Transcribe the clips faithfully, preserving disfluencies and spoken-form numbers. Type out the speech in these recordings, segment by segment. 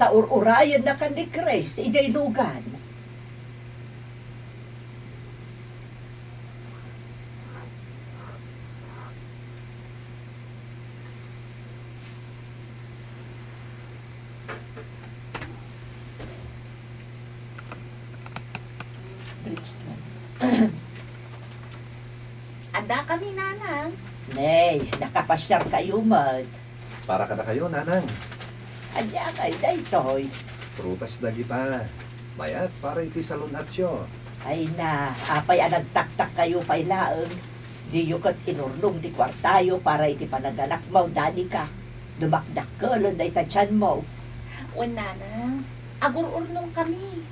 Ta ur-urayennakan ni Chris idiay lugan. Adda kami, Nanang. Nay, nakapasiar kayo met. Para kadakayo, Nanang. Ania kay daytoy? Prutas dagita. Mayat para iti salun-atyo. Ay na, apay a nagtaktak kayo pay laeng? Diyo ket inurnong ti kuartayo para iti panaganakmo, Danica. Dumakdakkelen dayta tianmo. Wen, Nanang, agur-urnong kami.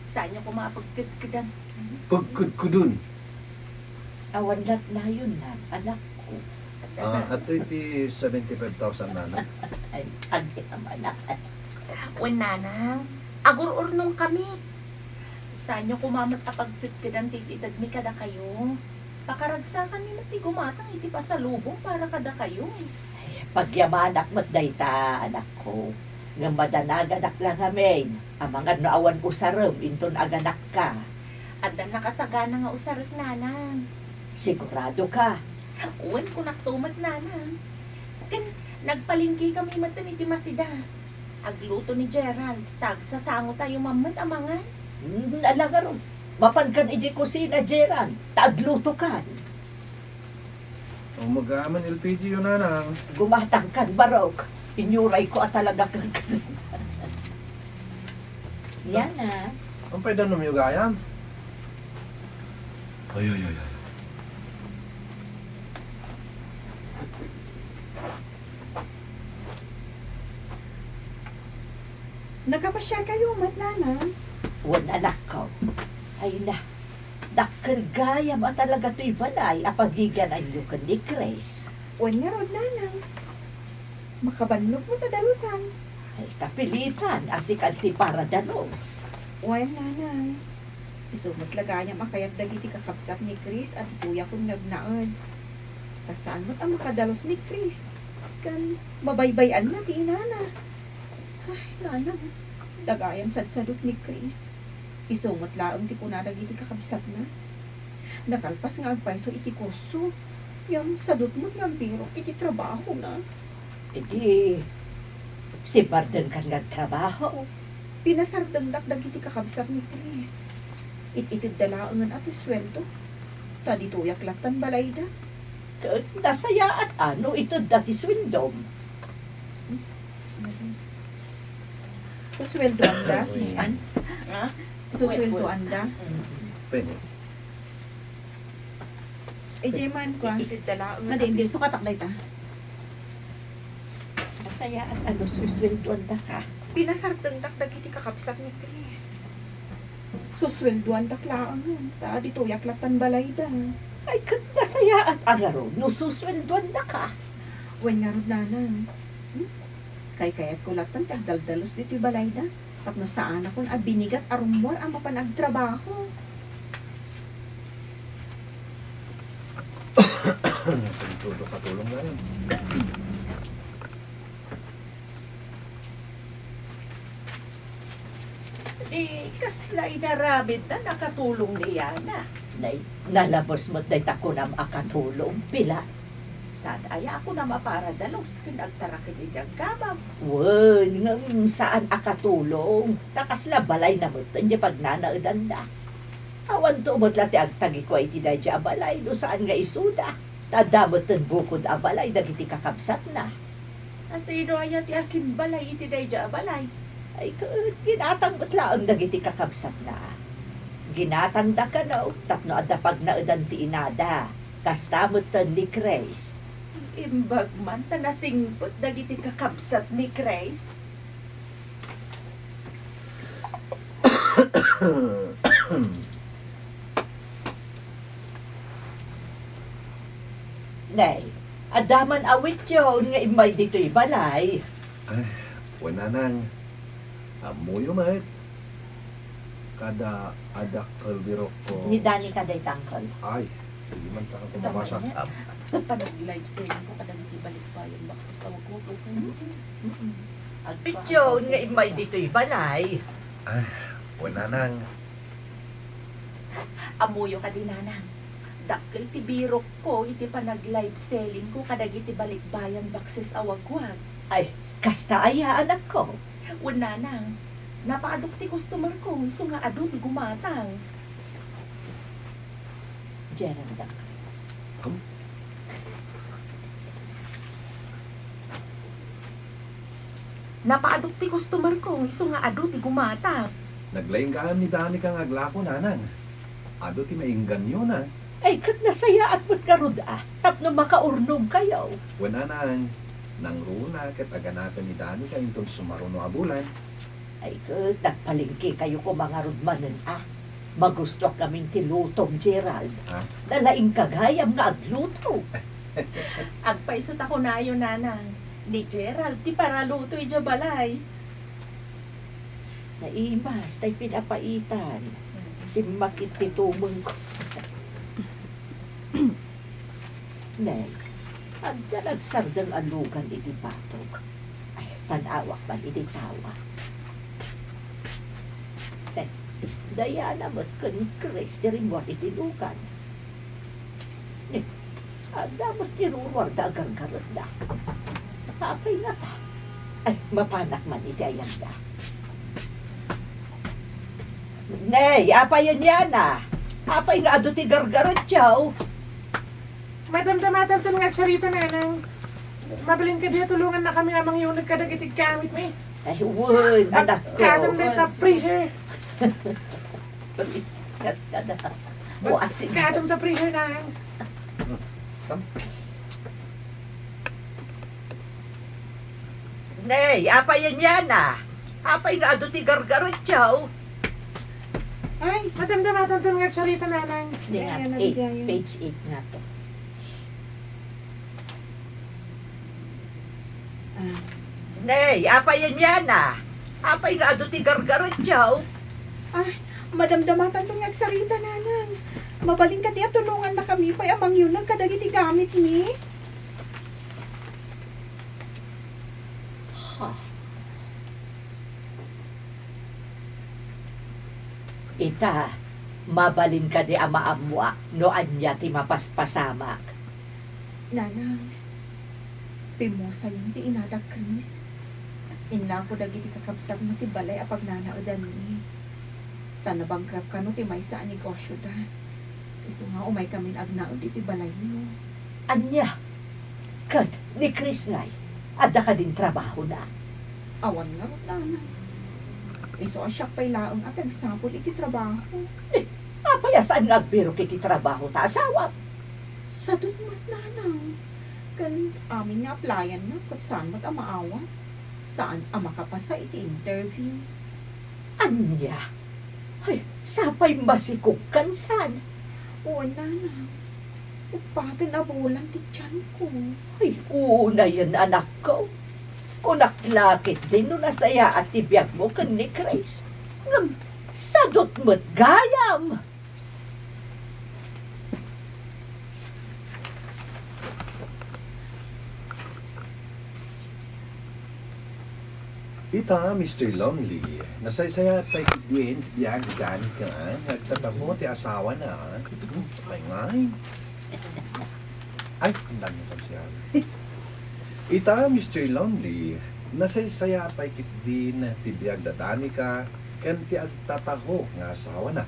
Saanyo koma a pagkedkedan. Pagkedkedon? Awan latnayon, Nan, anakko. Ah, adtoy ti seventy-five thousand, Nanang. Ay, adi naman, anak. Wen, Nanang, agur-urnong kami. Saanyo koma met a pagkedkedan ti itedmi kadakayo. Pakaragsakanmi met ti gumatang iti pasalubong para kadakayo. Ay, pagyamanak met dayta, anakko. Ngem madanaganak la ngamin, amangan no awan usarem inton aganakka. Adda nakasagana nga usarek, Nanang. Sigurado ka? Wen, kunakto met, Nanang. Ken nagpalengke kami metten iti Masida. Agluto ni Gerald, ta agsasangotayo man met a mangan. Hmm, ala ngarud, mapankan idiay kusina, Gerald, ta aglutokan. O, magamon L P G yo, Nanang. Gumatangkan, Barok. Inyurayko a talaga ken. Yana. Ampay danumyo gayam? Ay, ay, ay, ay. Nakapasiar kayo met, Nanang? Wen, anakko. Ay na, dakkel gayam a talaga toy balay a pagigananyo ken ni Chris. Wen ngarud, Nanang. Makabannogmo ta dalusan. Ay, kapilitan a sika ti paradalos. Wen, Nanang. Isu met la gayam a kayat dagiti kakabsat ni Chris a ditoyakon nga agnaed. Ta saan met a makadalos ni Chris. Ken mabaybay-anna ti inana. Ay, Nanang, dagayam sadsadot ni Chris. Isu met laeng ti kuna dagiti kakabsatna. Nakalpas nga agpayso iti kurso, ngem sadot met nga agbirok iti trabahona. Idi, simmardengkan nga agtrabaho. Pinasardengdak dagiti kakabsat ni Chris. It-itedda laengen a ti sueldo, ta ditoyak lattan balayda. Ket nasayaat a no itedda ti sueldom. Susueldoanda, Uy. Nian? Ha? Susueldoanda. Mm. Pwede. Idiay man, kwa. Itedda laeng. Madi, hindi. Sukatak dayta. Nasayaat a no susueldoandaka. Pinasardengdak dagiti kakabsat ni Chris. Susueldoandak laeng, ta ditoyak lattan balayda. Ay, ket nasayaat a ngarud no susueldoandaka. Wen ngarud, Nanang. Hmm? Kaykayatko lattan ti agdaldalus ditoy balayda. Tapno saanakon a binigat a rummuar a mapan agtrabaho. Todo katulong na yun. Di, kasla inaramidda nakatulong ni Yana. Nay, nalabes met dayta kunam a katulong, pila? Saan aya a kunam a paradalos ken agtaraken idiay agkamam? Wen, ngem saan a katulong. Ta kasla balayna metten ti pagnanaedanda. Awanto met la ti agtagikua iti daydiay a balay no saan nga isuda. Ta adda metten bukod a balay dagiti kakabsatna. A sino aya ti akinbalay iti daydiay a balay? Ay, ket ginatang met laeng dagiti kakabsatna. Ginatangda kano tapno adda pagnaedan ti inada. Kasta metten ni Chris. Imbag man ta nasingpet dagiti kakabsat ni Chris. Nay, adda man awityon nga immay ditoy balay. Ay, wen, Nanang. Ammoyo met. Kada adda kalbirokko. Ni Danica dayta, uncle. Ay, di man ta ako mabasa. Am. Panag-live stream ko kadagiti balikbayan, baksa sa wagwag, okay? Mm-mm. Mm-mm. Pityon nga immay ditoy balay. Ah, wen, Nanang. Ammoyo kadi, Nanang. Dakkel ti birokko iti panag-live selling ko kadagiti balikbayan boxes a wagwag. Ay, kasta aya, anakko? Wen, Nanang. Napaadok ti customer ko, isu nga adu ti gumatang. Gerald, a. Hmm? Napaadok ti customer ko, isu nga adu ti gumatang. Naglaing gayam ni Danica nga aglako, Nanang. Adu ti maingganyo na. Ay, ket nasayaat met ngarud, a, tapno makaurnongkayo. Wen, Nanang, nangruna ket aganaken ni Danica inton sumaruno a bulan. Ay, ket nagpalengkekayo koma ngarud manen, a. Magustuak ngamin ti lutom, Gerald. Ha? Nalaingka gayam nga agluto. Agpayso ta kunayo, Nanang. Ni Gerald ti paraluto idiay balay. Naimas tay pinapaitan. Mm. Simmakit ti tumengko. Nay, adda nagsardeng a lugan iti batog. Ay, tan-awak man iti tawa. Eh, Diana met ken Chris ti rimmuar iti lugan. Eh, adda met ti ruruarda a gargaretda. Apay ngata? Ay, mapanak man iti ayanda. Nay, apay a Diana? Apay nga adu ti gargaretyo? Madamdamatanton nga agsarita, Nanang. Mabalin kadi a tulongannakami a mangyuneg kadagiti gamitmi? Ay, wen, anakko. Katom dayta freezer. Please, kas ka na. Buasin. Katom ta freezer, Nanang. Nay, apay a Diana? Apay nga adu ti gargaretyo? Ay, madamdamatanton nga agsarita, Nanang. Di nga, Ay, ano, eight, di ayon. Page eight nga to. Ah. Nay, apay a Diana? Apay nga adu ti gargaretyo? Ay, madamdamatanton nga agsarita, Nanang. Mabalin kadi a tulongannakami pay a mangyuneg kadagiti gamitmi? Ha? Ita, mabalin kadi a maammoak no ania ti mapaspasamak? Nanang, pimmusayen ti inada Chris. Inlako dagiti kakabsatna ti balay a pagnanaedanmi. Ta nabankrupt kano ti maysa a negosyoda. Isu nga umaykamin agnaed iti balayyo. Ania? Ket ni Chris ngay, adda kadin trabahona? Awan ngarud, Nanang. Isu a siak pay laeng a ti agsapul iti trabaho. Eh, apay a saan nga agbirok iti trabaho ta asawam? Sadut met, Nanang. Ken amin nga applyanna ket saan met a maawat. Saan a makapasa iti interview. Ania? Ay, sapay masikog kan saan? Wen, Nanang. Uppaten a bulan ti tianko. Ay, unayen, anakko. Kunak la ketdin no nasayaat ti biagmo ken ni Chris. Ngem, sadut met gayam. Ita, Mister Lonely, nasaysayaat pay ketdin ti biag ni Danica nga agtataho ti asawana. Ay, ngay. Ay, ang dami ko siya. Ita, Mister Lonely, nasaysayaat pay ketdin ti biag da Danica ken ti agtataho nga asawana.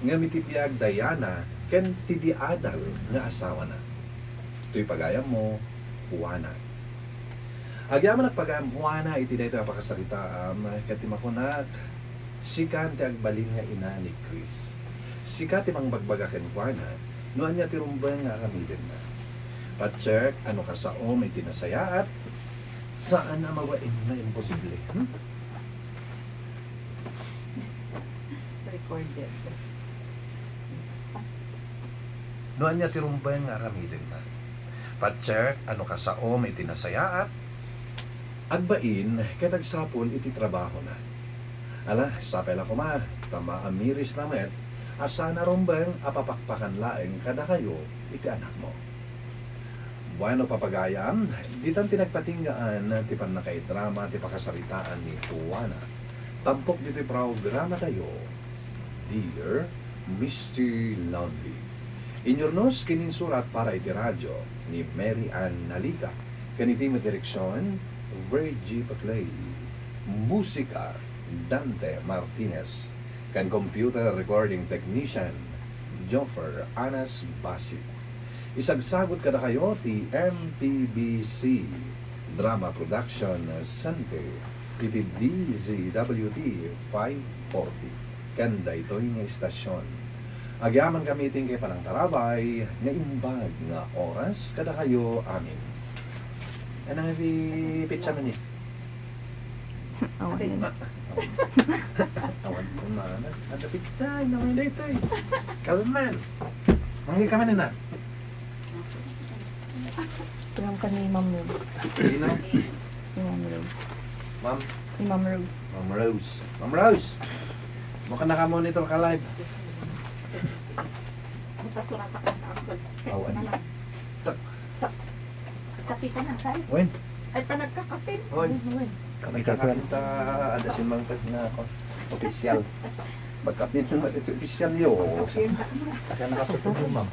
Ngem iti biag Diana ken ti di adal nga asawana. Toy pagayammo, Juana. Agyamanak pagayam, Juana, iti daytoy a pakasaritaam, ket ti makunak, sikan ti agbalin nga ina ni Chris. Sika ti mangbagbaga kenkuana no ania ti rumbeng nga aramidenna. Patiek a no kasaom iti nasayaat, saan a mabain nga imposible. Hmm? Recorded. No ania ti rumbeng nga aramidenna. Patiek a no kasaom iti nasayaat, agbain ket agsapul iti trabahona. Ala, sapay la koma, ta maamirisna met a saan a rumbeng a papakpakan laeng kadakayo iti anakmo. Bueno, papagayam, ditan ti nagpatinggaan ti pannakaidrama ti pakasaritaan ni Juana. Tampok ditoy programatayo, Dear Mister Lonely. Inyurnos ken insurat para iti radio ni Mary Ann Nalica, ken iti met direksion, Virgie Paclay. Musika, Dante Martinez. Ken computer recording technician, Joffer Anas Basi. Isagsagut kadakayo ti M P B C Drama Production Center iti D Z W T five forty. Ken daytoy nga istasyon, agyamankami ti inkay panangtarabay nga imbag nga oras kadakayo amin. Anang iti pizza man eh? Awan. Awan. Awan ko na. Ada pizza, ina mo dito eh. Kalman. Manggi ka man na. Tingnan ka ni Ma'am Rose. Sino? Ni Ma'am Rose. Ma'am? Ni Ma'am Rose. Ma'am Rose. Ma'am Rose! Baka naka-monitor ka live. Buta surata ka na ako. Awan. Tak. Kape ka na, sir? Wen. Ay, panagkakapin. Wen. Wen. Kami kakanta, ada si Mangkad na ako. Official. Pagkapin na ito, official yo. Kasi nakapit mo, ma'am.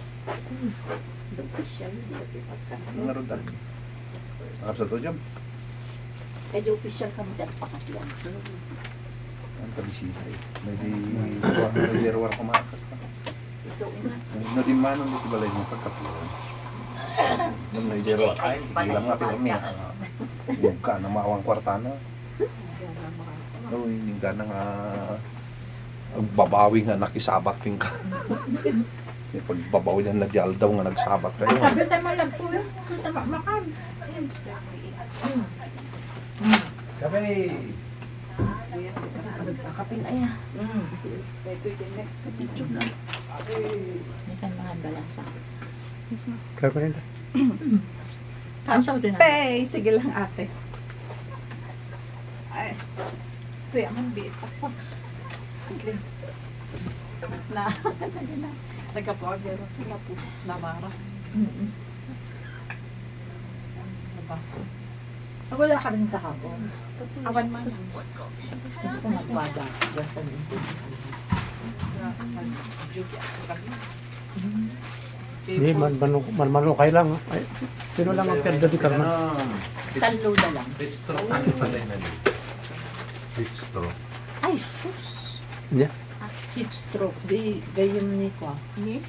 Official, di ko pagkanta. Ang narudan. Ang sa to, Jam? Kaya official kami, dahil pakatiyan. Ang kabisita eh. May di, may di ruwar kumakas. Iso ina. Nadimanan dito balay mo pagkapuan. Nung may zero time, bilang nga pirmi. Yung ka na mawang kwartana. Uy, yung ka na nga, ang babawi nga nakisabat yung ka. Yung pagbabawi na nadya aldaw nga nagsabat kayo. Sabi tayo malagpo yun. Sabi tayo makan. Sabi. Kapin aya. Mm. Ito yung next sa picture na. May kan mga balasa. Yes, ma'am. Kaya pa rin. Ang sabi na. Kape! Sige lang, ate. Ay. Kaya man, biit ako. At least, na, nagkapuag zero. Wala po. Nabara. Mm-mm. Diba? Ah, wala ka rin kahapon. Awan man. Gusto ko magmada. Basta yung duty ako kasi. Hindi, man, manu-, man, manukay lang. Ay, sino lang ang perde di Carmen? Ano, Tanlo na lang. Heat stroke ang pala na. Heat stroke. Ay, sus! Yeah. Ah, heat stroke. Di, gayon ni ko. Ni?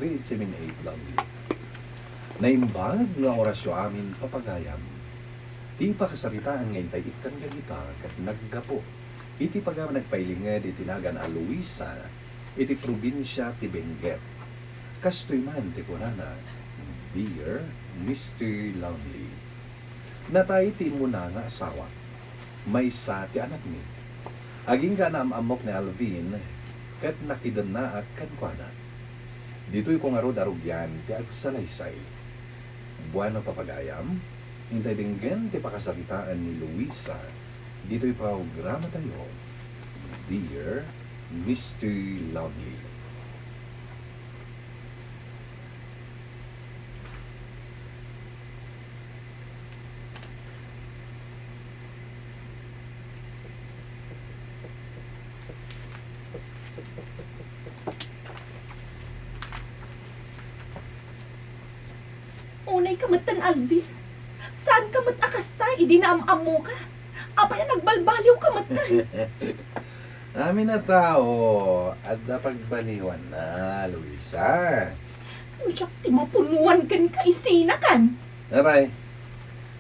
three eight seven eight Lonely. Naimbag nga orasyo amin, papagayam. Ti pakasaritaan nga intay ikkan dagita ket naggapu iti pagam-, nagpailinged iti nagan a Luisa iti probinsia ti Benguet. Kastoy man ti kunana, "Dear Mister Lonely." Natay ti immuna nga asawa. Maysa ti anakmi. Agingga naam-ammok ni Alvin ket nakidennaak kenkuana. Ditoy ko ngarud a rugian ti agsalaysay. Bueno, papagayam, intay denggen ti pakasaritaan ni Luisa ditoy programatayo, Dear Mister Lonely. Unay ka met tan, Alvin. Saan ka met a kasta idi naam-ammoka? Apay a nagbalbaliw ka met tan? Amin a tao, adda pagbaliwanna, Luisa. No siak ti mapunuan kenka, isina kan. Apay,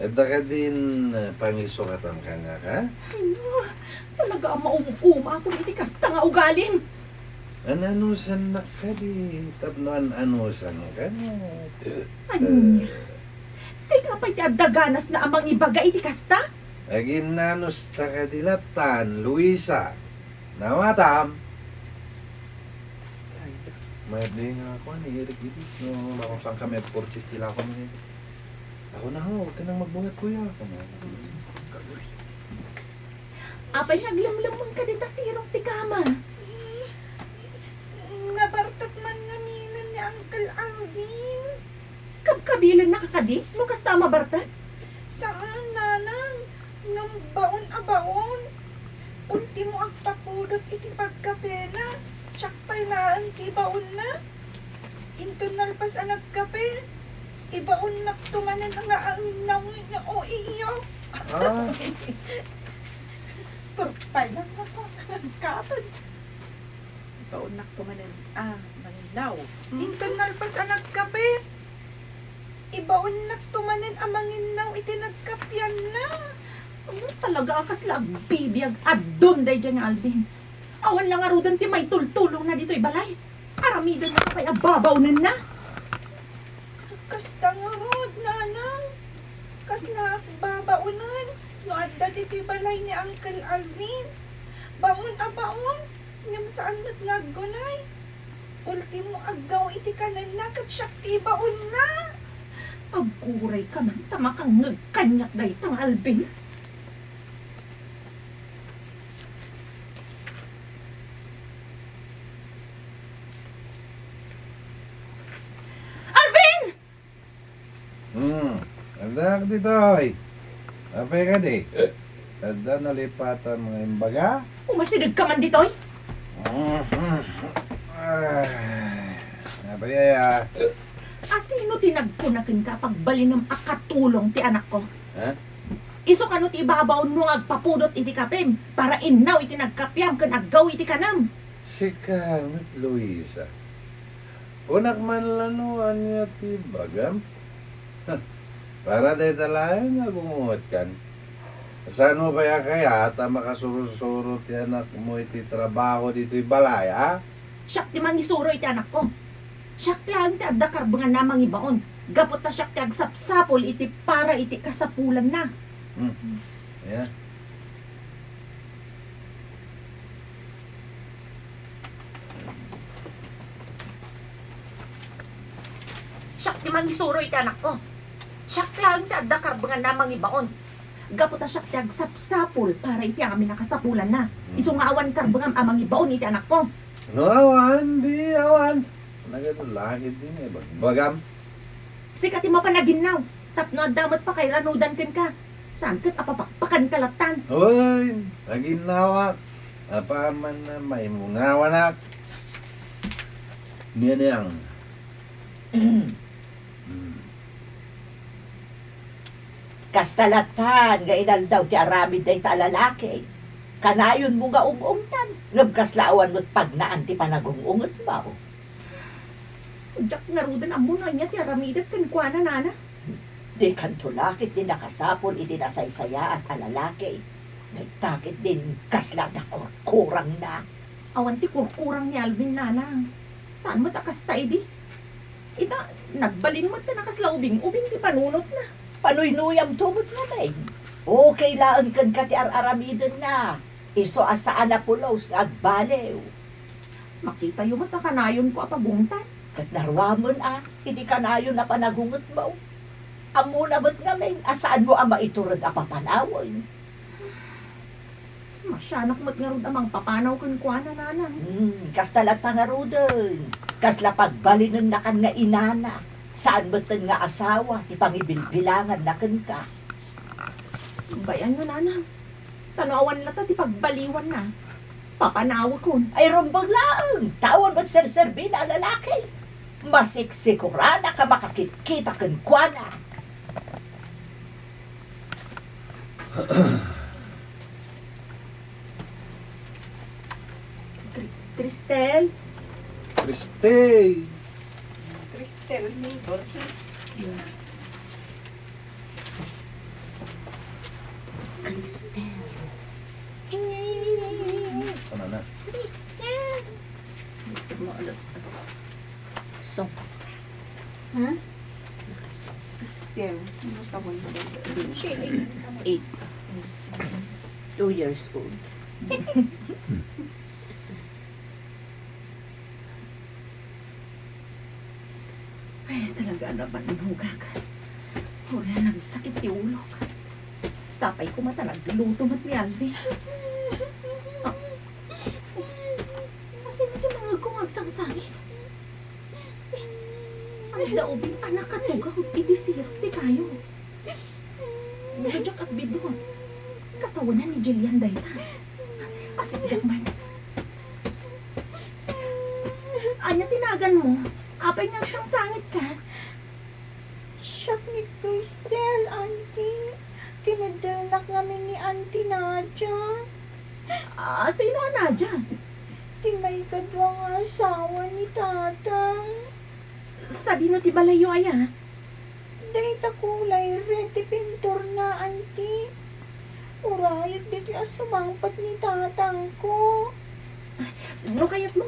adda kadin, eh, pangisukatan kaniak, ha? Ay, no. Talaga a maum-umakon iti kasta nga ugalim. An-anusannak kadi tapno an-anusanka, no? Ania? Sika pay ti adda ganasna a mangibaga iti kasta? Aginnanusta kadi lattan, Luisa. Nawatam? Mayat di nga ako, ni Eric, idi. No, mapapan kami at purchase ti lakon ni. Ako na ho, huwag ka nang magbuhat, kuya. Ako na. Apay nga aglemlemmeng ka dita sirok ti kama? Nabartek man ngamin ni Uncle Alvin. Kabkabilennaka kadi no kasta a mabartek? Saan, nanang. Ngem baon a baon. Ultimo agpapudot iti pagkapena. Siak pay laeng ti ibaonna. Inton nalpas a nagkape, ibaonnakto manen nga anginnaw nga, o, iyo. Ah. First time lang ako. Katon. Ibaonnakto manen, ah, manginnaw. Mm. Inton nalpas a nagkape, ibaonnakto manen a manginnaw iti nagkapianna. Ano talaga a kasla agbibiag addon daydiay nga Alvin? Awan la ngaruden ti maitultulongna ditoy balay. Aramidennaka pay a babaonenna. Kasta ngarud, nanang. Kasla agbabaonen no adda ditoy balay ni Uncle Alvin. Baon a baon, ngem saan met nga aggunay. Ultimo, aggaw iti kanenna ket siak ti ibaonna. Aguray ka man ta makangngeg kaniak dayta nga Alvin. Alvin! Hmm, adda ditoy. Apay kadi? Adda nalipatan nga imbaga? Umasideg ka man ditoy? Mhm. Ay, apay aya? Asino ti nagkuna kenka a pagbalinem a katulong ti anakko? Ha? Isu kano ti ibabaonmo nga agpapudot iti kapem para innaw iti nagkapiam ken aggaw iti kanem? Sika met, Luisa. Kunak man la no ania ti bagam? Para dayta laeng nga gungungetkan. Saan mo pay a kayat a makasuro-suro ti anakmo iti trabaho ditoy balay, a? Siak ti mangisuro iti anakko. Siak laeng ti adda karbenganna a mangibaon, gapu ta siak ti agsapsapul iti para iti kasapulanna. Hmm. Yeah. Siak ti mangisuro iti anakko. Siak laeng ti adda karbenganna a mangibaon, gapu ta siak ti agsapsapul para iti amin a kasapulanna. Hmm. Isu nga awan karbengam a mangibaon iti anakko. No awan, di awan. Nagadu langit din, eh, bagbagam. Sika ti mapan aginnaw, tapno adda met pakairanudan kenka. Saan ket a papakpakanka lattan? Hoy, aginnawak. Apaman a maimunawanak. Nianiang. Mm. Kasta lattan nga inaldaw ti aramid dayta a lalaki. Kanayonmo nga ung-ungtan, ngem kasla awan met pagnaan ti panagung-ungetmo. Diak ngaruden ammo no ania ti aramidek kenkuana, nana. Dikanto la ket ti nakasapul iti nasaysayaat a lalaki. Dayta ket din kasla nakurkurangna. Awan ti kurkurang ni Alvin, nana. Saan met a kasta idi? Ita, nagbalin met a kasla ubing-ubing ti panunotna. Panuynuyamto met laeng. Okay laeng kenka ti ar-aramidenna. Isu a saan a pulos nga agbaliw. Makitayo met a kanayonko a pagungtan. Ket naruamen a iti kanayon a panagungetmo. Ammona met ngamin a saanmo a maiturod a papanawen. Masianak met ngarud a mangpapanaw kenkuana, nanang. Hmm, kasta latta ngaruden. Kasla pagbalinennakan nga inana. Saan metten nga asawa ti pangibilbilanganna kenka. Bayan nga, nanang. Ta no awan latta ti pagbaliwanna, papanawekon. Ay, rumbeng laeng, ta awan met serserbina a lalaki. Masiksikuran a ka makakitkita kenkuana. Cri-, Cristel? Cristel! Cristel, neighbor. Cristel. Ano na? Gusto mo ulit? So. Ha? Cristel. Ano pa mo yung eight. Two years old. Ay, talaga naman, nugak. Uray nagsakit ti ulok. Sapay koma ta nagluto met ni Alvin. Ah. Kasi iti mga kung agsangsangit. Ay, daubing anak katugaw iti sirok ti kayo. Diak agbiddut. Katawenan ni Jillian dayta. Asikdak man. Ania ti naganmo? Apay nga agsangsangitka? Siak ni Cristel, Auntie. Tineddelnak ngamin ni Auntie Nadia. Ah, sino a Nadia? Ti maikadua nga asawa ni Tatang. Sadino ti balayyo aya? Dayta kulay red ti pinturna, Auntie. Urayek ditoy a sumangpet ni tatangko. No kayatmo,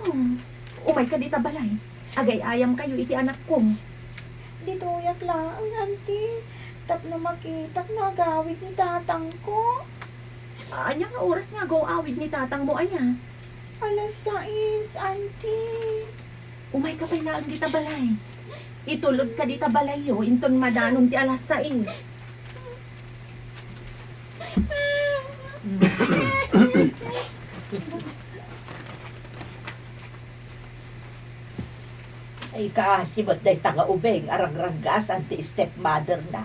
umayka dita balay. Agay-ayamkayo iti anakko. Ditoyak laeng, Auntie, tapno makitak no agawid ni tatangko. Ania nga oras nga agaw-awid ni tatangmo aya? Alas sais, Auntie. Umayka pay laeng dita balay. Itulodka dita balayyo inton madanon ti alas sais. Ay, kaasi met dayta nga ubing a ragraggasan ti stepmother-na.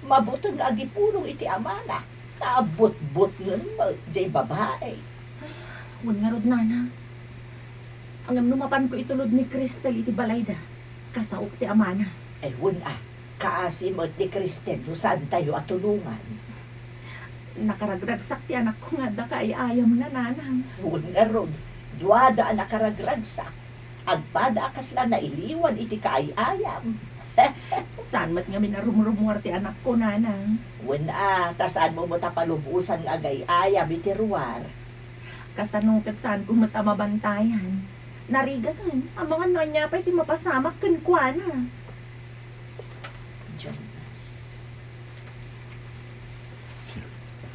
Mabuteng nga agipulong iti amana, ta butbutngen met jay babai. Wen ngarud, nanang. Ngem no mapanko itulod ni Cristel iti balayda, kasaok ti amana. Ay, wen a, kaasi met ni Cristel no saantayo a tulongan. Nakaragragsak ti anakko nga adda kaay-ayamna, nanang. Wen ngarud, duada a nakaragragsak. Agpada a kasla nailiwan iti kaay-ayam. Saan met ngamin a rumrumuar ti anakko, nanang? Wen a, ta saanmo met a palubosan nga agay-ayam iti ruar. Kasano ket saanko met a mabantayan? Narigaten, amangan no ania pay ti mapasamak kenkuana. Jonas.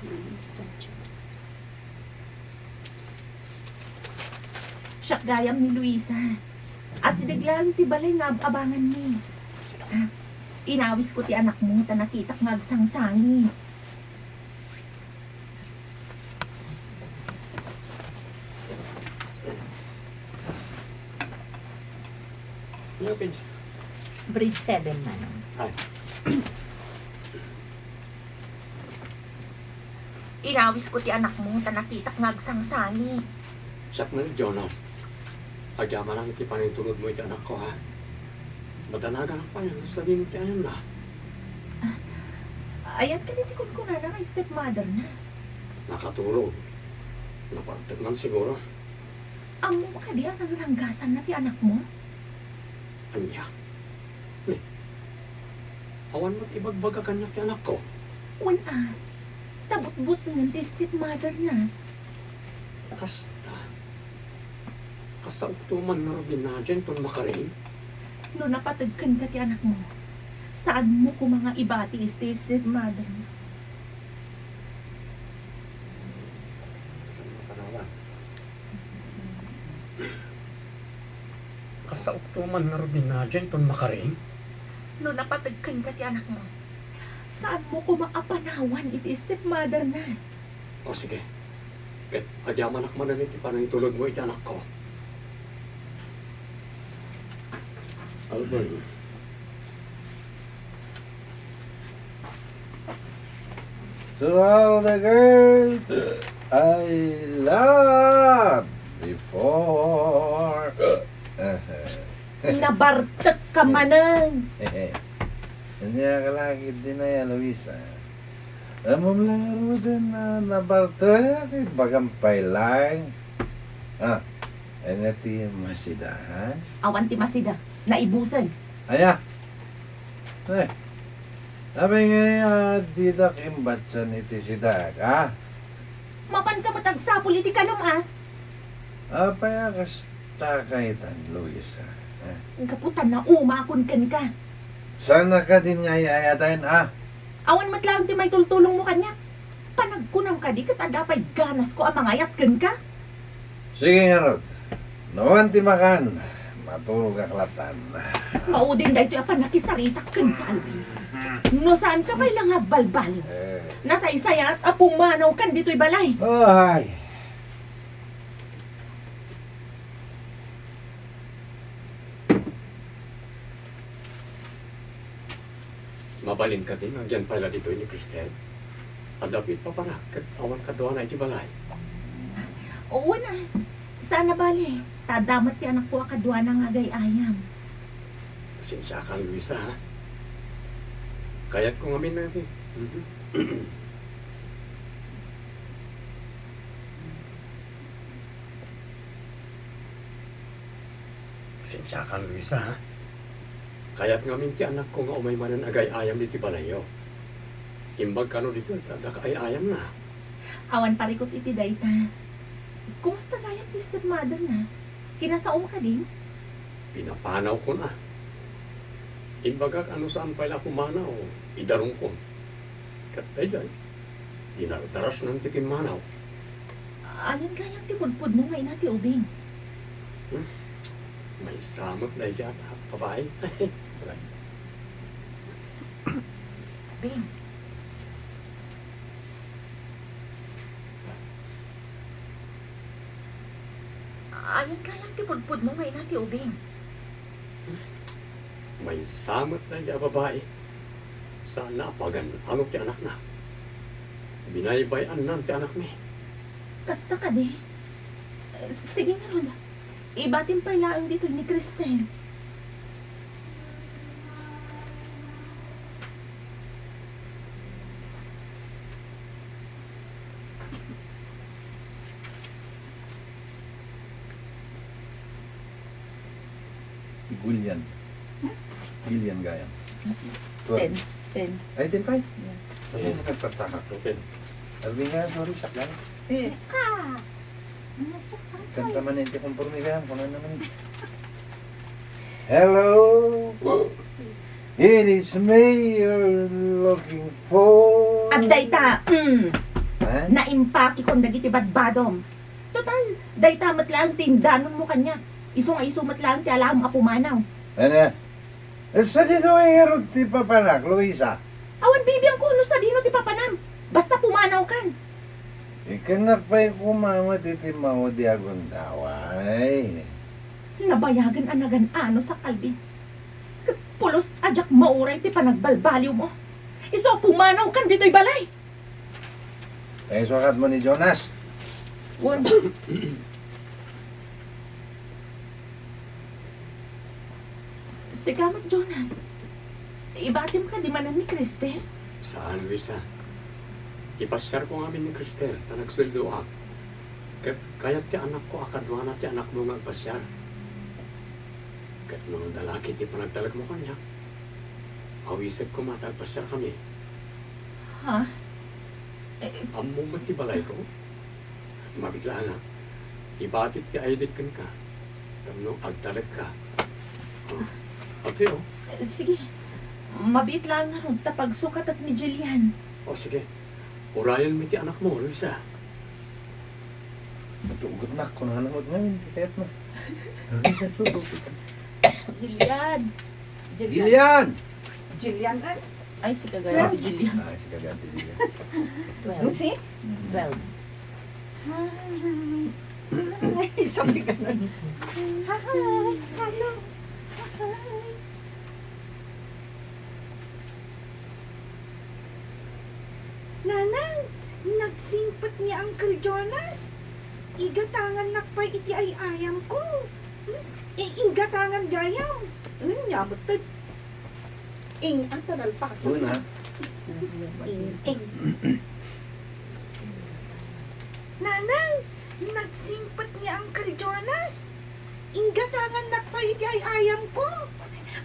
Luisa Jonas. Siak gayam ni Luisa. Asideg laeng ti balay nga ab-abanganmi. Ah, inawisko ti anakmo ta nakitak nga agsangsangit. Ano, Pins? Grade seven, Manong. Ay. Inawisko ti anakmo ta nakitak nga agsangsangit. Siak met, Jonas. Agyamanak iti panangitulodmo iti anakko, ha? Madanaganak pay, no sadino ti ayamna. Ah, ayan kadi ti kunkunana nga stepmother-na? Nakaturog. Napartek man siguro. Ammom kadi a nangranggasanna ti anakmo? Ania? Ni, awan met ibagbaga kaniak ti anakko? Wen a, ta butbutngen ti stepmother na. Kasta? Kasaokto man ngarud ni Nadine ton makarim? No napateg kenka ti anakmo, saanmo koma nga ibati iti stepmother na. Saan mapanawan? Kasaokto man ngarud ni Nadine ton makarim? No napateg kenka ti anakmo, saanmo koma a panawan iti stepmother na. O sige. Ket agyamanak manen iti panangitulodmo iti anakko. Albert. To all the girls I love before. Nabartek ka manen. Ania ka lagi dinaya, Luisa? Ammom la ngaruden a nabartek, ibagam pay laeng. Ah, ania ti masida, ha? Awan ti masida. Naibusen. Aya? Eh, apay ngay a didak imbatian iti sidaek, ha? Mapanka met agsapul iti kanem, a? Apay a kasta kaytan, Luisa, ha? Gapu ta naumakon kenka. Saan a kadin nga ay-ayaten, a? Awan met laeng ti maitultulongmo kaniak. Panagkunam kadi ket adda pay ganasko a mangayat kenka? Sige ngarud. No awan ti makan, maturogak lattan. Maudin daytoy a pannakisaritak kenka, Alvin. No saanka pay la nga agbalbaliw, eh, nasaysayat a pumanawkan ditoy balay. Ay. Mabalin kadi nga agyan pay la ditoy ni Cristel? Adda pay papanak ket awan kaduana iti balay. Wen a, saan a bale. Ta adda met ti anakko a kaduana nga agay-ayam. Pasensiakan, Luisa, ha? Kayatko ngamin a, mhm. Pasensiakan, Luisa, ha? Kayat ngamin ti anakko nga umay manen agay-ayam ditoy balayyo. Imbag kano ditoy, ta adda ka ay-ayamna. Awan parikut iti dayta. Kumusta gayam ti stepmother na? Kinasaom kadi? Pinapanawkon a. Imbagak a no saan pay la a pumanaw, idarongkon. Ket daydiay, dinardarasnan ti pimmanaw. Ayan gayam ti pudpudmo nga ina ti ubing? Hmm? Maysa met daydiay a babai. Saray. Ubing. Ayan gayam ti pudpudmo nga ina ti ubing? Maysa met daydiay a babai. Saanna a pagan-ano ti anakna. Binaybay-annan ti anakmi. Kasta kadi? Sige ngarud. Ibatim pay laeng ditoy ni Cristel. Gulian. Hmm? Gulian gayam. Ten. Ten. Ay, ten pay? Yeah. Ay, nagpagtaka ko. Ten. Sabi nga, sorry, saklang. Eh. Sika. Ano, sika? Kanta man yung konforme gayam, kung ano naman. Hello? It is me you're looking for. Adda ita, mm. Ha? Naimpakekon dagiti badbadom. Total, dayta met laeng ti indanonmo kaniak. Isu nga isu met laeng ti alaem a pumanaw. Ania? Eh, sadino ngarud ti papanak, Luisa? Awan bibiangko no sadino ti papanam. Basta pumanawkan. Ikkannak pay koma met iti maudi a gundaway. Nabayagen a nagan-ano sa kalbi. Ket pulos a diak mauray ti panagbalbaliwmo. Isu a pumanawkan ditoy balay. Ay, sukat mo ni Jonas. Wen. Sika met, Jonas. Ibatim kadi manen ni Cristel? Saan, Luisa. Ipasiarko ngamin ni Cristel, ta nagsueldoak. Ket kayat ti anakko a kaduana ti anakmo nga agpasiar. Ket no adda la ketdi panagtalekmo kaniak, awisek koma ta agpasiarkami. Ha? Eh, ammom met ti balayko? Mabiit laeng a, ibatik ti aidek kenka tapno agtalekka. Ah, atoy, o. Eh, sige. Mabiit laeng ngarud ta pagsukatak ni Jillian. O, sige. Urayenmi ti anakmo, Luisa. Natugot na, kunana met ngamin ti kayatna. Jillian. Jillian. Jillian! Jillian, ay. Ay, si Kagaya ti Jillian. Ay, si Kagaya ti Jillian. Twelve. Lucy? Twelve. Hi. Hi. Sabi ganun. Hi. Hello. Hi. Nanang, nagsingpet ni Uncle Jonas. Igatangannak pay iti ay-ayamko. Hmm? I-, igatangan gayam. Hmm, nya met ti. Ing, ang tanal pa kasi. Una. Ing, ing. Nanang, nagsingpet ni Uncle Jonas. Igatangannak pay iti ay-ayamko.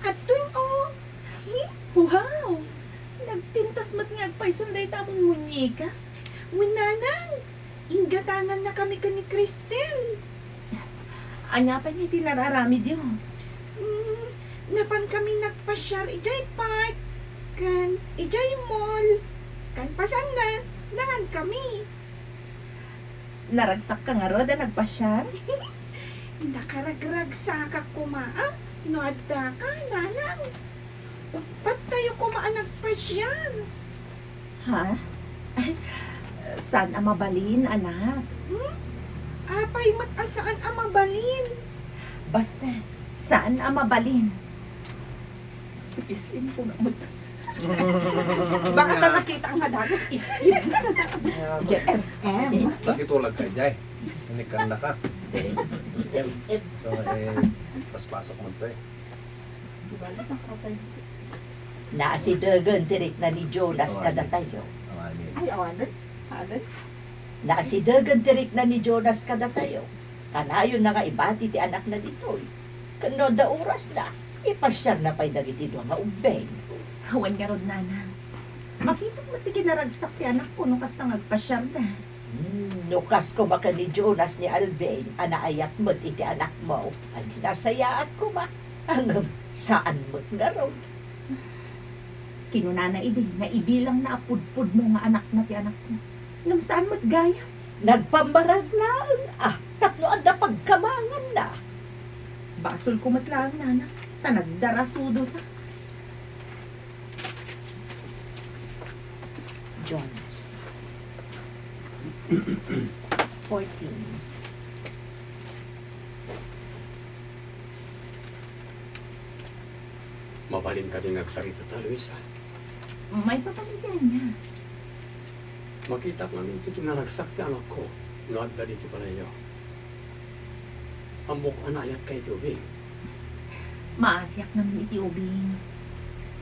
Adtoy, o. Wow! Nagpintas met nga agpayson dayta a muñeca. Wen, nanang, igatanganna kami ken ni Cristel. Ania pay ngay ti nararamidyo? Mm, napan kami nagpasiar idiay park, ken idiay mall, ken pasanna, naan kami. Naragsakka ngarud a nagpasiar? Nakaragragsakak koma, a, no addaka, nanang. Uppat tayo koma a nagpasiar. Ha? Ay, saan a mabalin, anak. Hmm? Apay met a saan a mabalin? Basta, saan a mabalin. Is-im ko nga met. Baka ta nakita nga dagus, is-im. Diyan, S M. Nakitulag ka, Jay. Inikanda ka. S M. So, eh, paspasok mo to eh. Di ba, nakakapay? Naasidegen ti rikna ni Jonas kadatayo. Awanen. Ay, awanen. Awanen. Naasidegen ti rikna ni Jonas kadatayo. Kanayonna nga ibati ti anakna ditoy. Ken no adda orasna, ipasiarna pay dagiti dua nga ubbing. Awan ngarud, nanang. Makitak met ti kinaragsak ti anakko no kasta nga agpasiarda. Hmm, no kas koma ken ni Jonas ni Alvin a naayat met iti anakmo, adi nasayaat koma. Ngem saan met ngarud. Kinunana idi nga ibilangna a pudpudno nga anakna ti anakko. Ngem saan met gayam. Nagpammarag laeng a tapno adda pagkamanganna. Basolko met laeng, nana, ta nagdarasudosa. Jonas. Fourteen. Mabalin kadi nga agsaritata, Luisa? Maipapan iti ania? Makitak ngamin ti kinaragsak ti anakko no adda ditoy balayyo. Ammok a naayatka iti ubing. Maasiak ngamin iti ubing.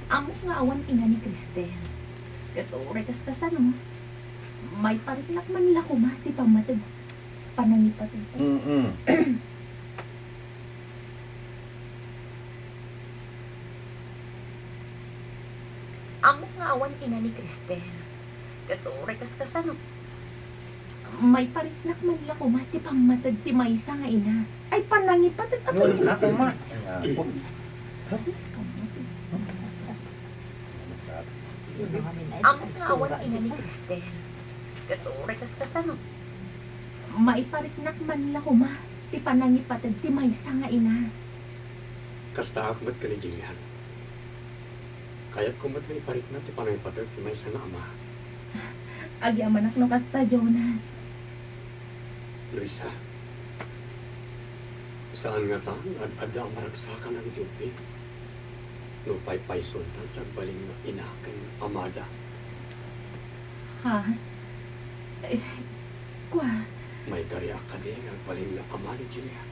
Ammok nga awan ina ni Cristel. Ket uray kas kasano, maipariknak man la koma ti pammated, panangipated. Mm-mm. Ammok nga awan ina ni Cristel. Ket uray kas kasano, maipariknak man la koma ti pammated ti maysa nga ina. Ay, panangipated a. Ay, ako ma. Ammok nga awan ina ni Cristel. Ket uray kas kasano, maipariknak man la koma ti panangipated ti maysa nga ina. Kastaak met ken ni Jillian. Kayatko met nga iparikna ti panangipated ti maysa nga ama. Agyamanak no kasta, Jonas. Luisa, saan ngata nga ad-adda a maragsakan iti ubing no paypaysonta ti agbalin nga ina ken amada. Ha? Eh, kua? Maikariak kadi nga agbalin nga ama ni Jillian?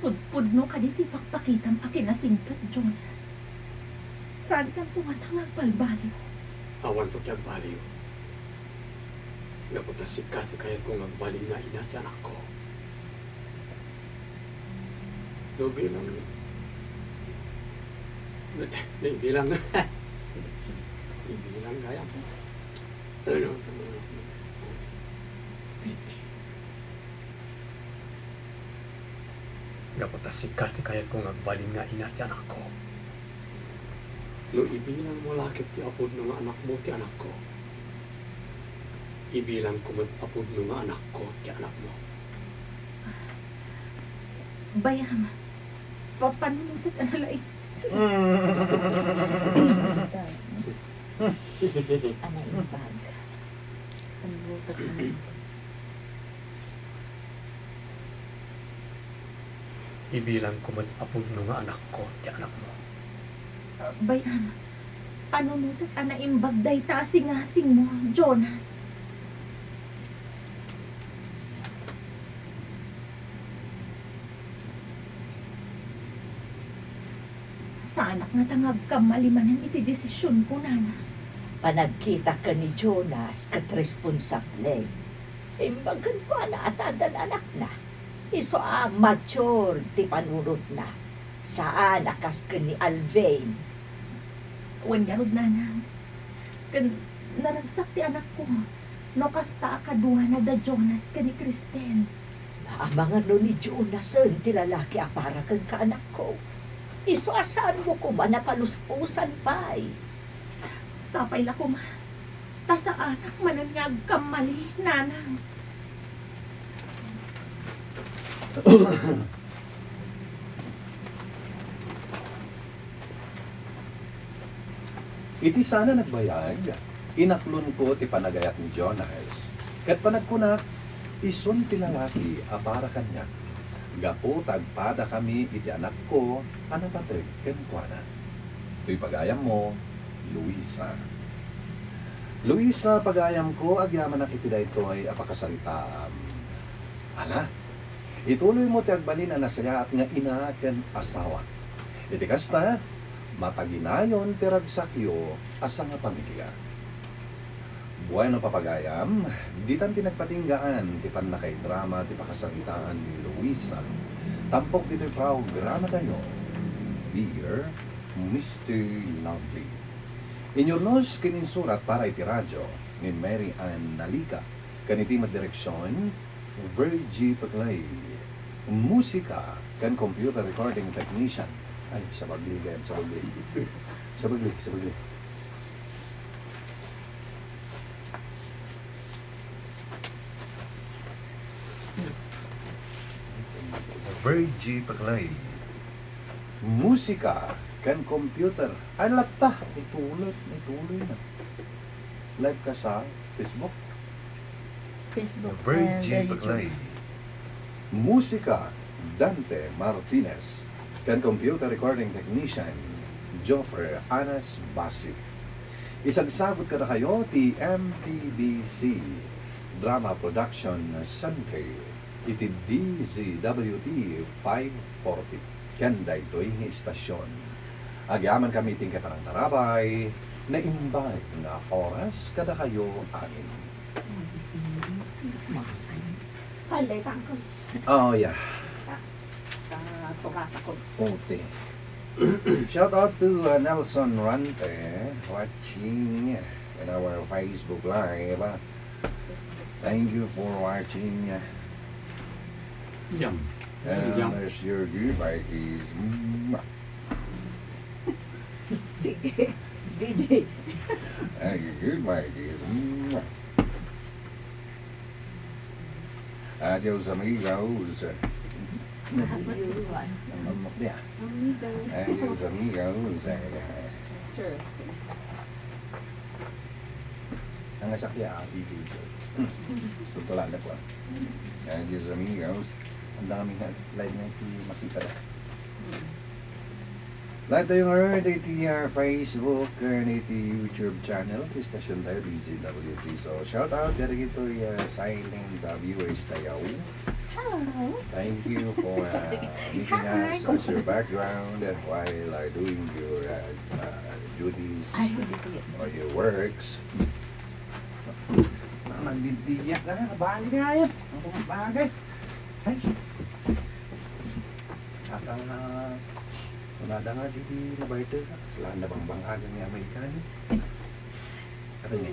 Pudpudno kadi ti pakpakitam a kinasingpet, Jonas? Saankanto ngata nga agbalbaliw? Awanto ti agbaliw. Gapu ta sika ti kayatko nga agbalin nga ina ti anakko. Ibilang. Ibilang gayam. Gapu ta sika ti kayatko nga agbalin nga ina ti anakko. No ibilang mo la ket ti apudno nga anakmo ti anakko, ibilang ko met apudno nga anakko ti anakmo. Bayam, papanunotek a nalaing. Sus. Ana imbag. Panunotek a Ibilang ko met a pudno nga anakko ti anakmo. Bayam, panunotek a naimbag dayta a singasingmo, Jonas. Saanak ngata nga agkammali manen iti desisionko, nana. Panagkitak ken ni Jonas ket responsable. Imbag kenkuana a ta addan anakna. Isu a mature ti panunotna. Saan a kas ken ni Alvin. Wen ngarud, nanang. Ken naragsak ti anakko no kasta a kaduana da Jonas ken ni Cristel. Naamangan no ni Jonasen ti lalaki a para kenka, anakko. Isu a saanmo koma a palusposan pay. Sapay la koma, ta saanak manen nga agkammali, nanang. Iti saan a nagbayag, inaklonko ti panagayat ni Jonas, ket panagkunak, isun ti lalaki a para kaniak, gapu ta agpadakami iti anakko a napateg kenkuana. Toy pagayammo, Luisa. Luisa, pagayamko, agyamanak iti daytoy a pakasaritaam. Ala, ituloymo ti agbalin a nasayaat nga ina ken asawa. Iti kasta, mataginayon ti ragsakyo a sangapamilia. Bueno, papagayam, ditan ti nagpatinggaan ti pannakaidrama ti pakasaritaan ni Luisa. Tampok ditoy programatayo, Dear Mister Lovely. Inyurnos ken insurat para iti radio ni Mary Ann Nalica, ken iti met direksion, Virgie Paclay. Musika ken computer recording technician. Ay, sabagli, gayam, sabagli. Sabagli, sabagli. Virgie Paclay. Musika ken computer. Ay, latta. Ituloy, ituloy na. Live ka sa Facebook? Facebook Virgie and, uh, Paclay. YouTube. Musika, Dante Martinez. Ken computer recording technician, Joffer Anas Basi. Isagsagut kadakayo ti M P B C Drama Production Center iti D Z W T five forty. Ken daytoy nga istasion, agyamankami iti panangtarabay, naimbag nga oras kadakayo amin. Palay, tangkol. Oh, yeah. Ah, ah, surata ko. Okay. Shout out to, uh, Nelson Rante, watching in our Facebook Live. Thank you for watching. Yum. And, yum, as your goodbye is, mwah. Sige, D J. As your goodbye is, mwah. Adios, amigos. Adios. Ang mamok niya. Amigos. Adios, amigos. Sir. Ang asak niya, ang video. Tutulan na po. Adios, amigos. Ang dami nga live na iti makita na. Live tayo ngayon iti, ah, Facebook and iti YouTube channel ti station tayo, D Z W T. So, shout out kadagitoy, ah, silent, ah, viewers tayo. Hello. Thank you for, uh, meeting us as your background while, uh, doing your, uh, uh, duties or your works. Ay, hindi ko yan. Ah, nagdidiyak na. Bali nga yan. Ang bagay. Ay. Ang, ah, kunada nga, di, di nabayta ka. Saan na bang bang-agan ni Amerikano? Ano ni?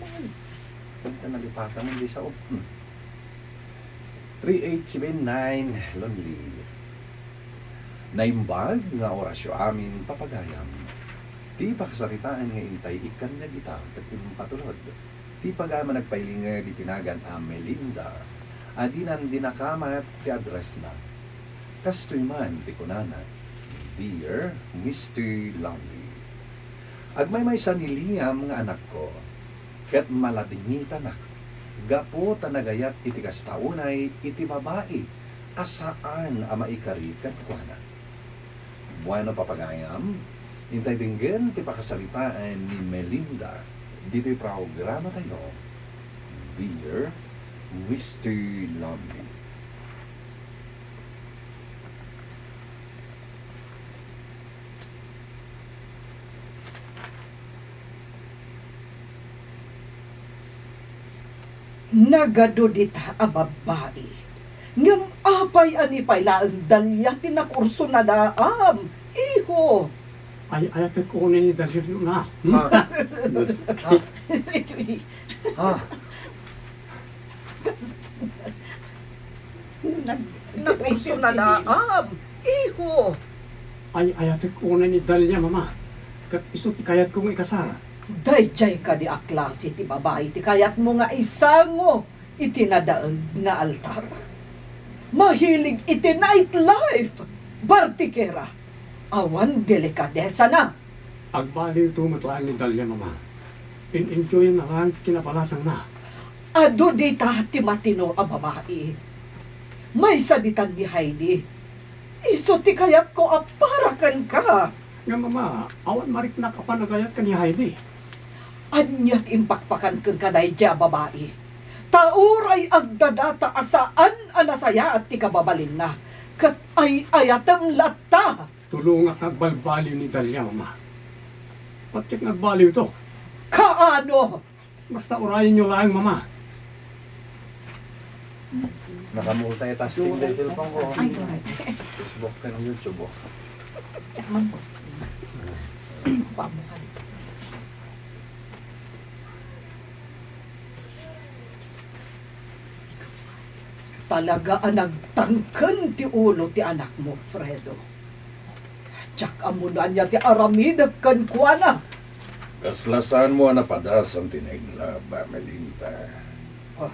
Punta na lipatan mo, di sa ob. Hmm. Three eight seven nine, Lonely. Naimbag nga orasyo amin, papagayam. Ti pakasaritaan nga intay ikkan nga dita ket impatulod. Ti pagayam a nagpailinged iti nagan a Melinda, a dinan dinakamat ti addressna. Kastoy man ti kunana, "Dear Mister Lonely, agmaymaysa ni Liam nga anakko, ket maladingitanak gapu ta nagayat iti kasta unay iti babai a saan a maikari kenkuana." Bueno, papagayam, intay denggen ti pakasaritaan ni Melinda ditoy programatayo, Dear Mister Lonely. Nagadu dita a babbai. Ngem apay a ni pay laeng Dalia ti nakurso na daam, iho? Ay, ayatek unay ni Dalia, ma. Hmm? Ah. Ah. Nag-, nakurso na daam, iho. Ay, ayatek unay ni Dalia, mama. Ket isu ti kayatko nga ikasar. Daydiay kadi a klase ti babai ti kayatmo nga isango iti nadaeg nga altar? Mahilig iti nightlife, bartikera, awan delikadesana. Agbaliwto met laeng ni Dalia, mama. In-enjoyna laeng ti kinabalasangna. Adu dita ti matino a babai. Maysa ditan ni Heidi. Isu ti kayatko a para kenka. Nga, mama, awan mariknak a panagayat ken ni Heidi. Ania ti impakpakan kenka daydiay a babai? Ta uray agdadata a saan a nasayaat ti kababalinna, ket ay-ayatem latta. Tulongak nga agbalbaliw ni Dalia, mama. Patiek nga agbaliwto. Kaano? Basta urayenyo laeng, mama. Nakamulta ita sa cellphone ko. Ay, correct. Facebook and YouTube, oh. Tsaka man po. Pamukan. Talaga a nagtangken ti ulo ti anakmo, Fredo. Diak ammo no ania ti aramidek kenkuana. Kasla saanmo a napadasan ti nainlove, Melinda. Ah.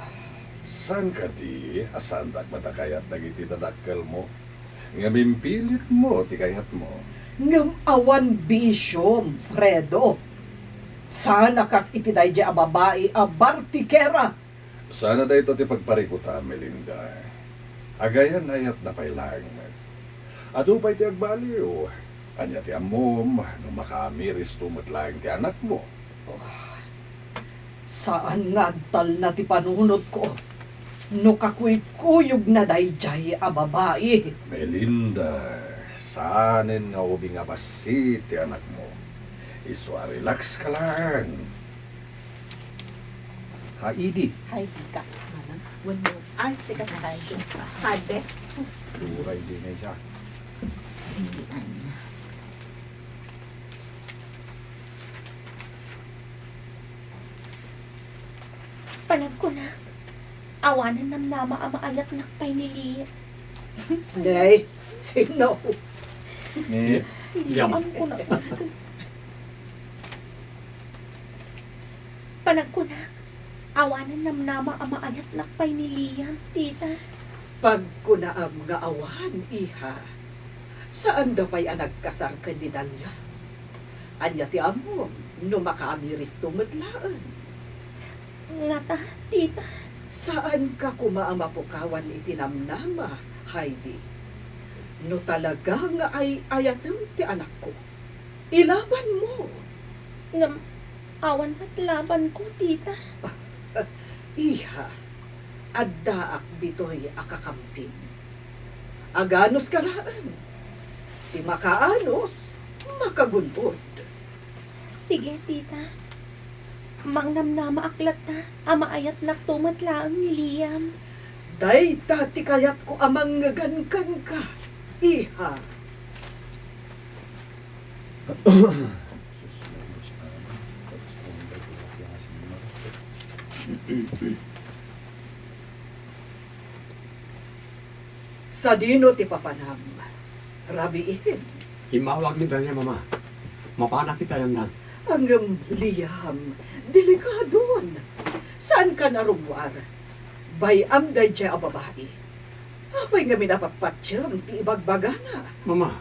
Saan kadi a saandak met a kayat dagiti dadakkelmo? Ngem impilitmo ti kayatmo. Ngem awan bisiom, Fredo. Saan a kas iti daydiay a babai a bartikera. Sana dayta ti pagparikutam, Melinda. Agayan-ayatna pay laeng met. Adu pay ti agbaliw. Ania ti ammom no makaamiristo met laeng ti anakmo? Oh, saan nga agtalna ti panunotko no kakuykuyogna daydiay a babai. Melinda, saanen nga ubing a bassit ti anakmo. Isu a relax ka laeng. Heidi. Heidi ka, manang. Wenno, ay, sika ka. Heidi. Heidi. Uray di na isa. Heidi, ay. Panagkunak, awanen namnama a maayatnak pay ni Lia. Nay, sino? Ni Liam. Liam, kunak. Panagkunak, awanen namnama a maayatnak pay ni Liam, tita. Pagkunaam nga awan, iha. Saanda pay a nagkasar ken ni Dalia. Ania ti ammom no makaamiristo met laeng? Ngata, tita. Saanka koma a mapukawan iti namnama, Heidi. No talaga nga ay-ayatem ti anakko, ilabanmo. Ngem awan met labanko, tita. Iha, addaak ditoy a kakampim. Aganuska laeng. Ti makaanus, makagun-od. Sige, tita. Mangnamnamaak latta a maayatnakto met laeng ni Liam. Dayta ti kayatko a mangngegana kenka, iha. Sadino ti papanam, Rabiin? Immawag ni Dalia, Mama. Mapanak iti ayanna. Ngem, Liam, delikadon. Saankan a rummuar. Bay-am daydiay a babai. Apay ngamin a patpatiem ti ibagbagana? Mama,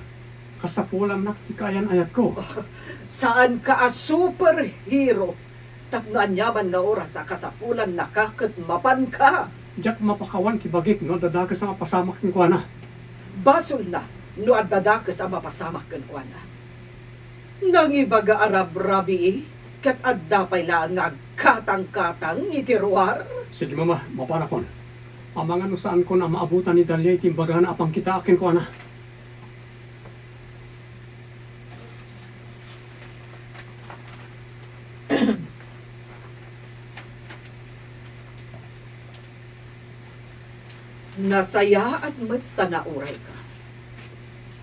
kasapulannak ti kaayan-ayatko. Saanka a superhero. Tapno aniaman nga oras a kasapulannaka ket mapanka. Diak mapakawan ti bagik no adda dakes a mapasamak kenkuana. Basolna no adda dakes a mapasamak kenkuana. Nangibaga a rabrabii, ket adda pay laeng nga agkatangkatang iti ruar. Sige, Mama, mapanakon. Amangan no saankon a maabutan ni Dalia iti imbagana a pangkitaak kenkuana. Nasayaat met ta naurayka.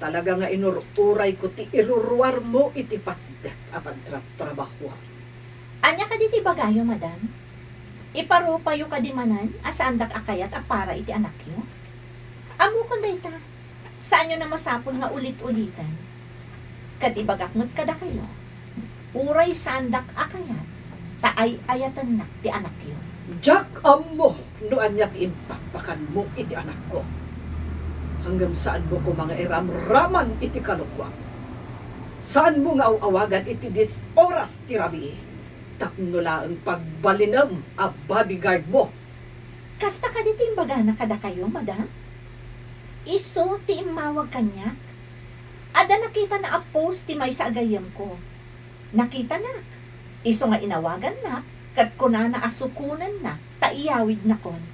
Talaga nga inur-urayko ti iruruarmo iti pasdek a pagtrabtrabahoam. Ania kadi ti ibagayo, Madam? Iparupayo kadi manen a saandak a kayat a para iti anakyo? Ammokon dayta. Saanyon a masapul nga ulit-ulitan. Ket ibagak met kadakayo, uray saandak a kayat, ta ay-ayatennak ti anakyo. Diak ammo no ania ti impakpakanmo iti anakko. Ngem saanmo koma nga iramraman iti kalokoam. Saanmo nga aw-awagan iti dies oras ti rabii tapno laeng pagbalinem a bodyguardmo. Kasta kadi ti imbagana kadakayo, Madam? Isu ti immawag kaniak. Adda nakitana a post ti maysa a gayyemko. Nakitanak. Isu nga inawagannak, ket kunana a sukonennak ta iyawidnakon.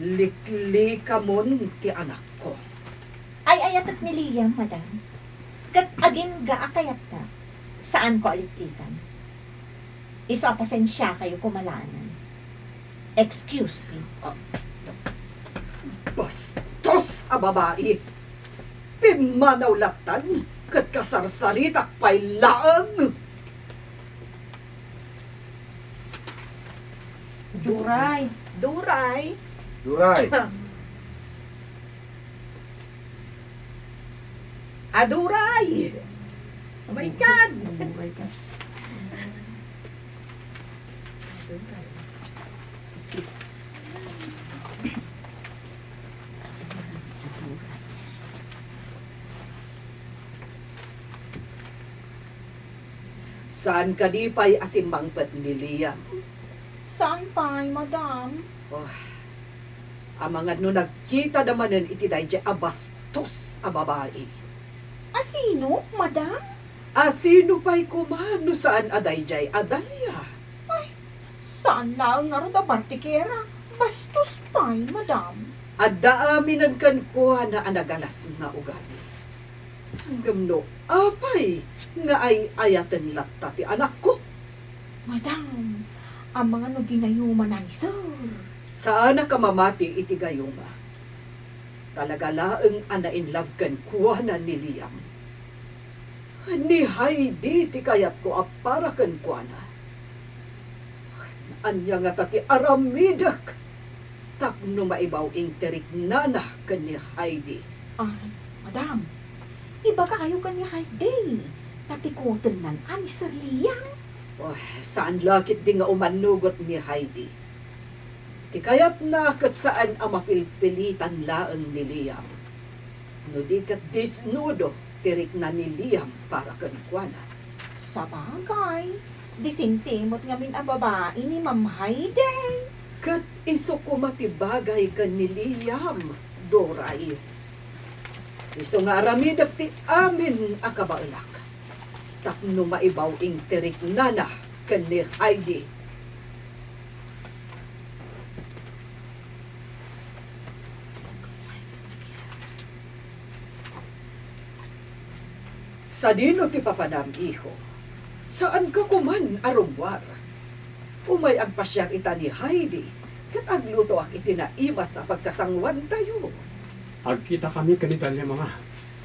Liklikamon ti anakko. Ay-ayatek ni Liam, Madam. Ket agingga a kayatna, saanko a liklikan. Isu a pasensiakayo koma laengen. Excuse me. Ah, bastos a babai! Pimmanaw lattan ket kasarsaritak pay laeng! Duray. Duray. Duray. Aduray! Oh my God! Aduray ka. Saan kadi pay a simmangpet ni Liam? Saan pay, Madam? Oh, amangan no nagkitada manen iti daydiay a bastos a babai. A sino, Madam? A sino pay koma no saan a daydiay a Dalia? Ay, saan laeng ngarud a bartikera. Bastos pay, Madam. Adda aminen kenkuana a nagalas nga ugali. Ngem no apay nga ay-ayaten latta ti anakko? Madam, amangan no ginayumanan ni Sir. Saanak a mamati iti gayuma. Talaga laeng a na-in love kenkuana ni Liam. Ni Heidi ti kayatko a para kenkuana. Ania ngata ti aramidek tapno maibaw ti riknana ken ni Heidi? Ah, Madam, ibagayo ken ni Heidi, ta tikutennan a ni Sir Liam. Oh, saan la ketdi nga umannugot ni Heidi. Ti kayatna ket saan a mapilpilitan laeng ni Liam. No di ket disnudo ti rikna ni Liam para kenkuana. Sabagay, disente met ngamin a babai ni Ma'am Heidi. Ket isu koma ti bagay ken ni Liam, Doray. Isu nga aramidek ti amin a kabaelak. Tapno maibaw ti riknana ken ni Heidi. Sadino ti papanam, iho? Saanka koman a rummuar. Umay agpasiar ita ni Heidi, ket aglutoak iti naimas a pagsasanguantayo. Agkitakami ken ni Dalia, Mama.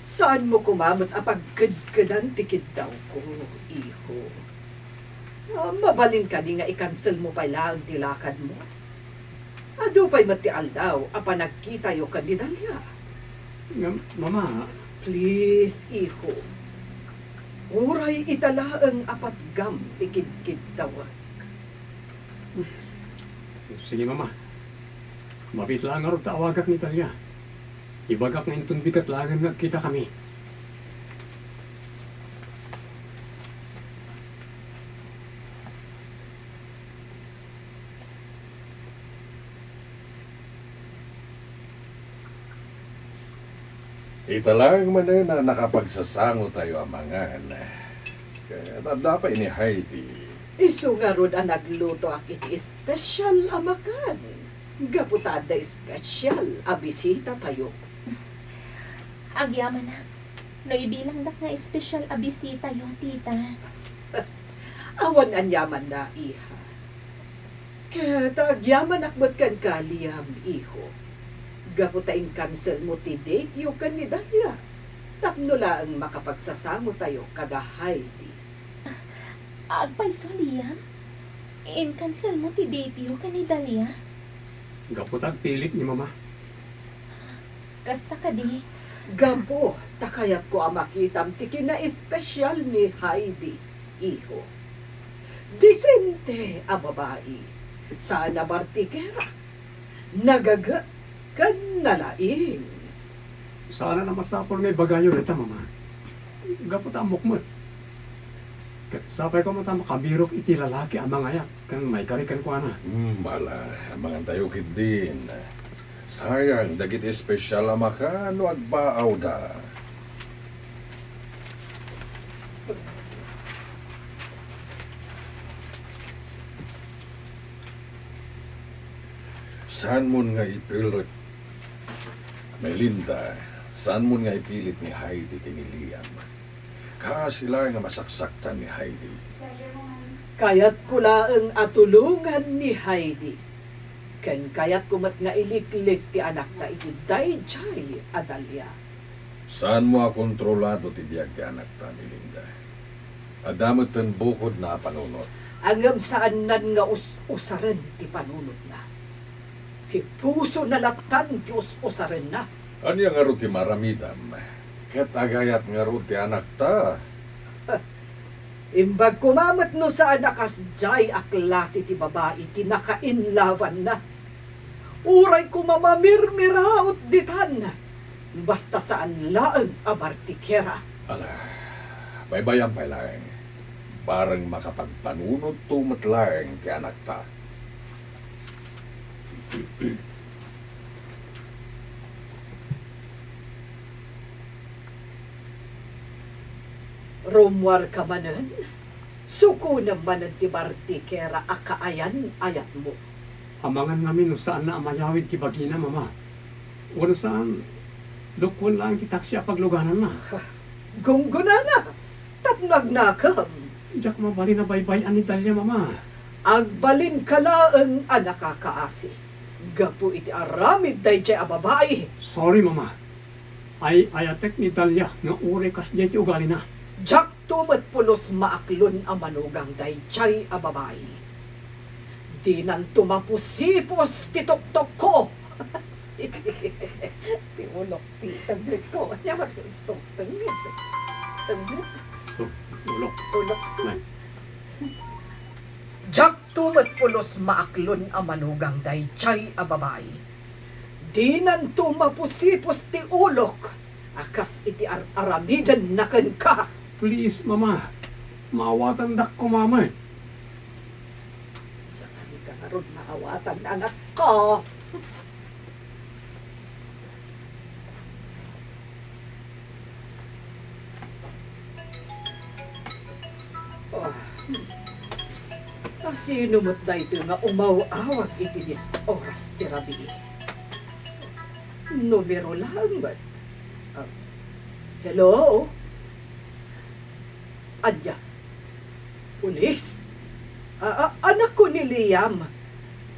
Saanmo koma met a pagkedkedan ti kiddawko, iho. Ah, mabalin kadi nga i-cancel mo pay laeng ti lakadmo? Adu pay met ti aldaw a panagkitayo ken ni Dalia. Ngem, Mama. Please, iho. Uray ita laeng a patgam ti kidkiddawek. Sige, Mama. Mabiit laeng ngarud ta awagak ni Dalia. Ibagak nga inton bigat laengen nga agkitakami. Ita laeng manen a nakapagsasangotayo a mangan. Ket adda pay ni Heidi. Isu ngarud a naglutoak iti espesyal a makan. Gapu ta adda espesyal a bisitatayo. Agyamanak no ibilangdak nga espesyal a bisitayo, tita. Awan aniamanna, iha. Ket agyamanak met kenka, Liam, iho. Gapu ta in-cancel mo ti date yo ken ni Dalia. Tapno laeng makapagsasangotayo kada Heidi. Agpayso, Liam? In-cancel mo ti date yo ken ni Dalia? Gapu ta agpilit ni Mama. Kasta kadi? Gapu ta kayatko a makitam ti kinaespesyal ni Heidi, iho. Disente a babai. Saan a bartikera. Nagaget ken nalaing. Saan a masapul nga ibagayo dayta, Mama. Gapu ta ammok met. Ket sapay koma ta makabirok iti lalaki a mangayat ken maikari kenkuana. Hmm, ala, mangantayo ketdin. Sayang dagiti espesyal a makan no agbaawda. Saanmon nga ipilit, Melinda, saanmon nga ipilit ni Heidi ken ni Liam. Kaasi laeng a masaksaktan ni Heidi. Kayatko laeng a tulongan ni Heidi. Ken kayatko met nga iliklik ti anakta iti daydiay a Dalia. Saanmo a kontrolado ti biag ti anakta, Melinda. Adda metten bukodna a panunot. Ngem saannan nga us-usaren ti panunotna. Ti pusona lattan ti us-usarenna. Ania ngarud ti maaramidam? Ket agayat ngarud ti anakta? Imbag koma met no saan a kasdiay a klase ti babai ti nakainlawanna. Uray koma mamirmiraot ditan, basta saan laeng a bartikera. Ala, baybayan pay laeng. Bareng makapagpanunotto met laeng ti anakta. Rummuarka manen, sukonem manen ti bartikera a kaayan-ayatmo. Amangan ngamin no saanna a mayawid ti bagina, Mama. Wenno saan, lukwen laeng ti taksi a paglugananna. Gunggonana, tapno agnakem. Diak mabalin a baybay-an ni Dalia, Mama. Agbalinka laeng a nakakaasi. Gapu iti aramid daydiay a babai. Sorry, Mama. Ay-ayatek ni Dalia nga uray kasdiay ti ugalina. Diakto met pulos maaklon a manugang daydiay a babai. Dinanto mapusipos ti toktokko. Ti ulok, ti taglikko. Ania met gusto? Taglik. Taglik. Gusto. Ulok. Ulok. Nay. Diakto met pulos maaklon a manugang daydiay a babai. Dinanto mapusipos ti ulok a kas iti ar-aramidenna kenka. Please, Mama. Maawatandak koma met. Diak kadi ka ngarud maawatan, anakko. Ah. A sino met daytoy nga umaw-awag iti dies oras ti rabii? Numero laeng met. Ah, hello? Ania? Pulis? A, a, anakko ni Liam.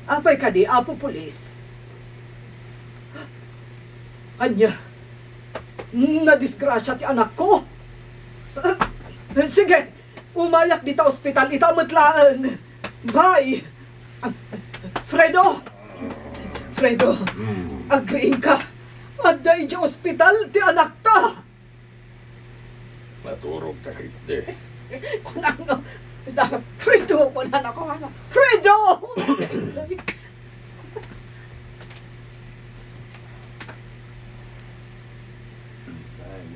Apay kadi, Apo Pulis? Ania? Nadisgrasya ti anakko. Sige, umayak dita ospital, ita met laeng. Bye. Fredo! Fredo! Hmm. Agriingka. Adda idiay ospital ti anakta. Naturog ta ketdi. Kunana, Fredo, kunana ko, ano? Fredo! Sabi,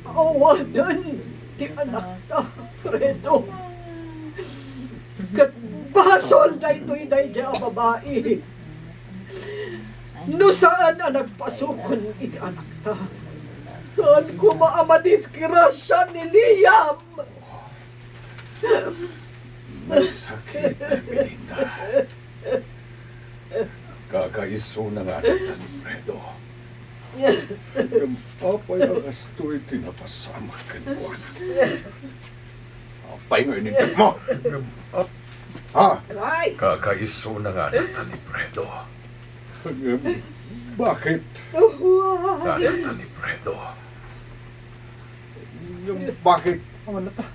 awanen ti anakta, Fredo. Ket basol daytoy daydiay a babai. No saan a nagpasukon iti anakta, saan koma a madisgrasya ni Liam. Masakit, Melinda. Kakaisuna nga anakta ni Fredo. Ngem apay a kastoy ti napasamak kenkuana? Apay nga ininteg mo? Ngem, ah, ha? Aray! Kakaisuna nga anakta ni Fredo. Ngem, bakit? Anakta ni Fredo. Ngem, bakit? Awan na ta.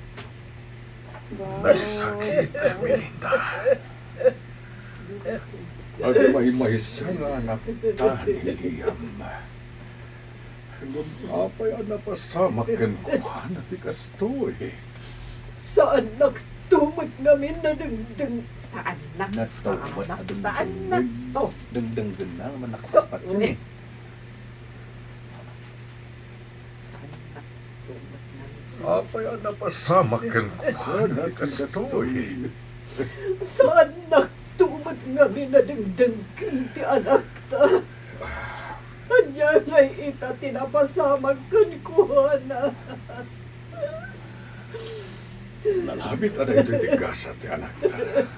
Nagsakit, Melinda. Agmaymaysa nga anakta ni Liam. Ngem apay a napasamak kenkuana ti kastoy? Saannakto met ngamin a dengdeng. Saannak, saannak, saannakto. Dengdenggenna nga manakapatyo. Saannakto met ngamin. Apay a napasamak kenkuana ti kastoy? Saannakto met ngamin a dengdeng ken ti anakta. Ania ngay ita ti napasamak kenkuana? Nalabit a daytoy ti gasat ti anakta,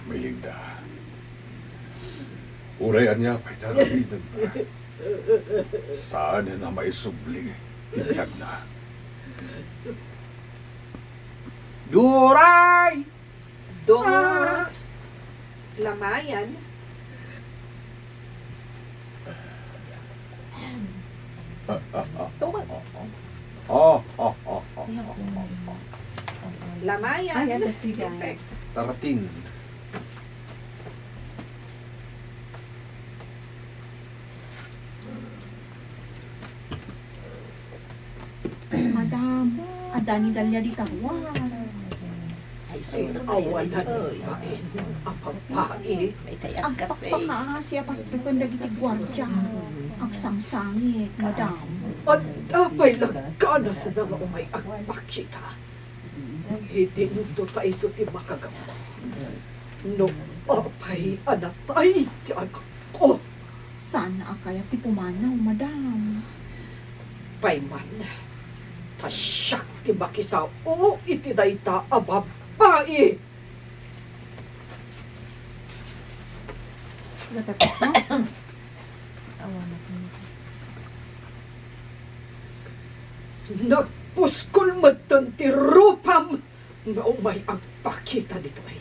Melinda. Uray ania pay ti aramidenta, saanen a maisubli ti biagna. Duray! Dong. Ah. Lamayan. Ah, ah, ah. Tuwag. Oh, oh, oh, oh, oh, oh, oh. Lamayan. Ay, ano, effects. Thirteen. Madam, adda ni Dalia dita ruar. Ay, awan a babaen a babai. Agpakpak nga asi a pastoken dagiti guardia. Agsangsangit, madam. Adda pay lagkanasna nga umay agpakita. Idinto ta isu ti makagapu. No apay a natay ti anakko. Saan a kayat ti pumanaw, madam. Pay man, ta siak ti makisao iti dayta a babai. Nagpuskol metten ti rupam nga umay agpakita ditoy.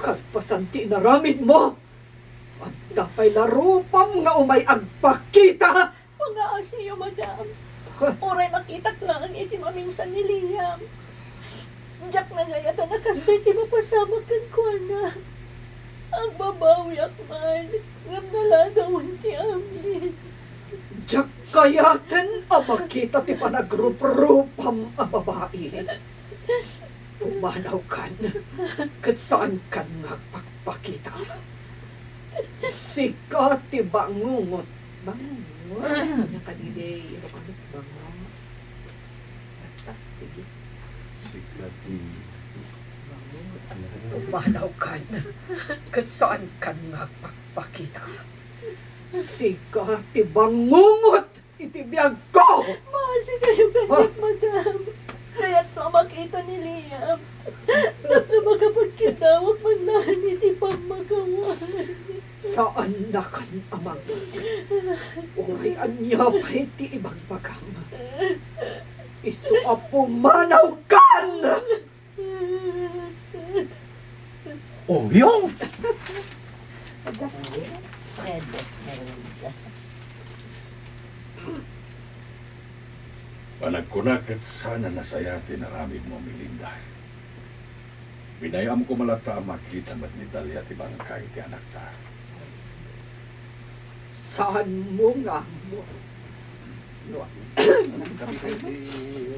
Kalpasan ti inaramidmo, adda pay la rupam nga umay agpakita. Pangaasiyo, madam. Uray makitak laeng iti maminsan ni Liam. Diak nangayatan a kastoy ti mapasamak kenkuana. Agbabawiak man, ngem naladawen ti amin. Diak kayaten a makita ti panagruprupam a babai. Pumanawkan, ket saankan nga agpakpakita. Sika ti bangungot. Bangungot? Ania kadi, Ilocano ti bangungot? Basta, sige. Sika ti bangungot. Pumanawkan, ket saankan nga agpakpakita. Sika ti bangungot iti biagko! Maasikayo kaniak, madam. Kayatko a makita ni Liam. Tapno makapagkiddawak man laeng iti pammakawan. Saannakan a mangngeto. Uray ania pay ti ibagbagam. Isu a pumanawkan! Uyong! Just kidding. Panagkunak ket saan a nasaya ti inaramidmo, Melinda. Binay-amko met latta a makita met ni Dalia ti bangkay ti anakta. Saanmo nga ammo? No, Kape kayo,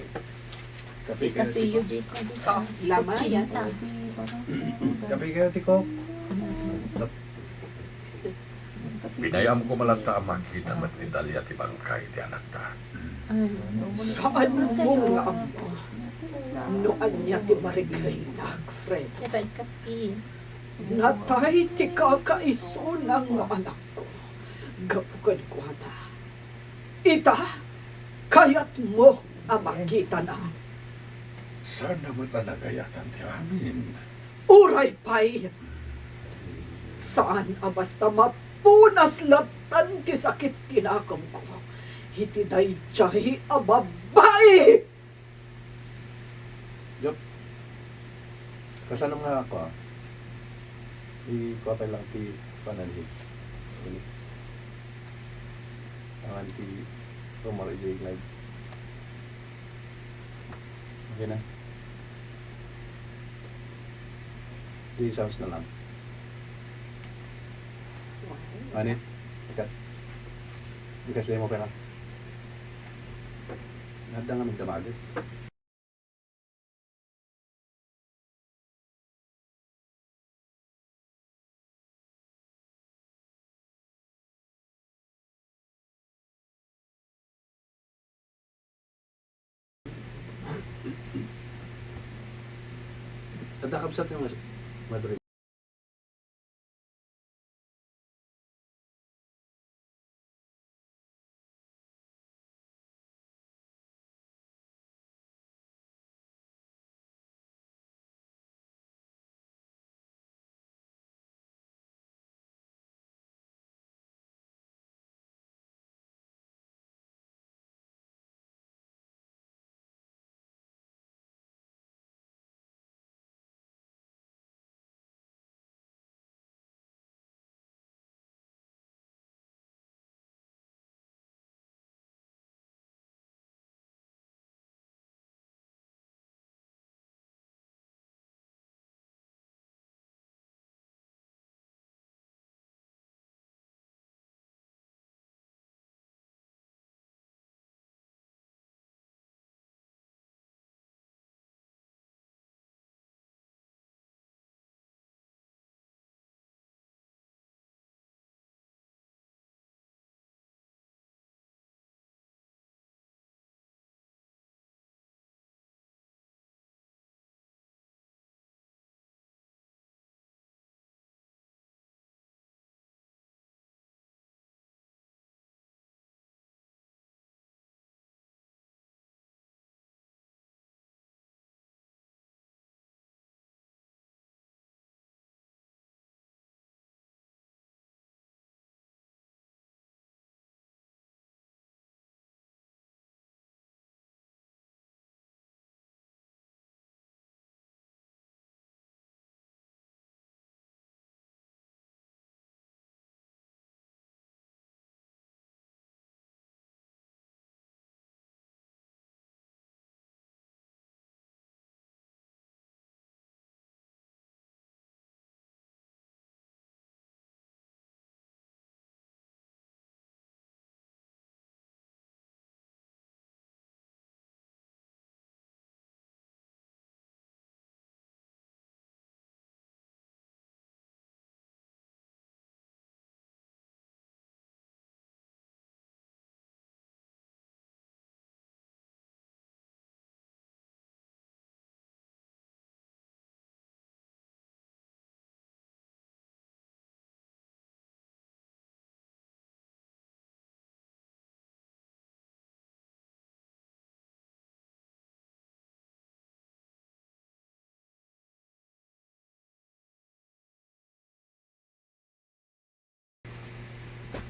Kape kayo, Tiko? Tiko, di pa, di Sa pa. Lamayan. Kutsinta. Kape kayo, Tiko? Binay-amko met latta a makita met ni Dalia ti bangkay ti anakta. Ay, Saanmo nga ammo no ania ti marigrinak, Fred? Natay ti kakaisuna nga anakko gapu kenkuana. Ita, kayatmo a makitana? Saan a met a nagayatan ti amin. Uray pay, saan a basta mapunas lattan ti sakit ti nakemko iti daydiay a babai! Jop, kasano nga ako, ah? Ikuha pa lang ti pananhid. Ini. Ang anti rumor ijay live. Okay na. Di sounds na lang. Ani? Ikat. Ikas limo pa lang. Nadda nga nagdamagit. Adda kabsat nga mas-, madre.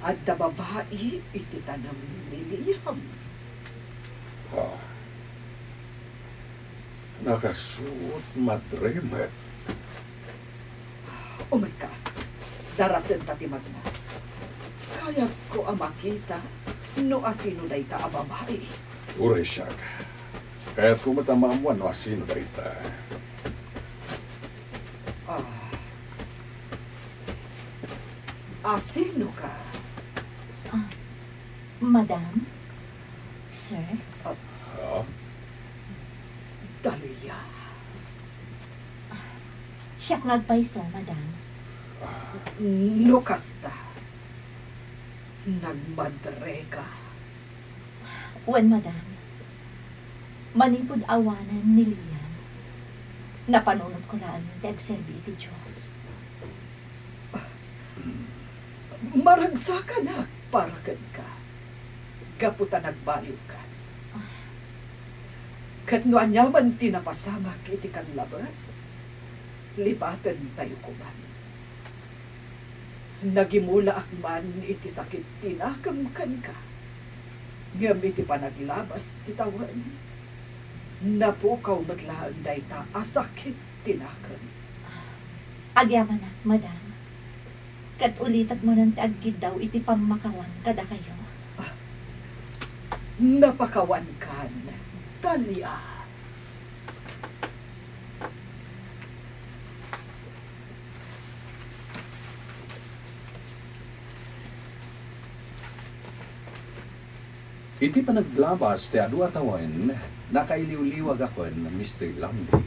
Adda babai iti tanem ni Liam. Ah. Nakasuot, madre met. Oh my God. Darasenta ti magna. Kayatko a makita no asino dayta a babai. Uray siak. Kayatko met a maammuan no asino dayta. Ah. Asino ka? Ah, Madam? Sir? Ah. Ha? Dalia. Siak nga agpayso, Madam. Ah. No kasta, nagmadre ka. Wen, Madam. Manipud awanen ni Lian, napanunotko laeng ti agserbi iti Dios. Maragsakanak para kenka, gapu ta nagbaliwkan. Ket no aniaman ti napasamak iti kanlabes, libatentayo koman. Nagimulaak man iti sakit ti nakem kenka, ngem iti panaglabas ti tawen, napukaw met laeng dayta a sakit ti nakem. Agyamanak, Madam. Ket ulitek manen ti agkiddaw iti pammakawan kadakayo. Ah, napakawankan, Dalia. Iti panaglabas ti adu a tawen, nakailiwliwag a ken Mister Lumley.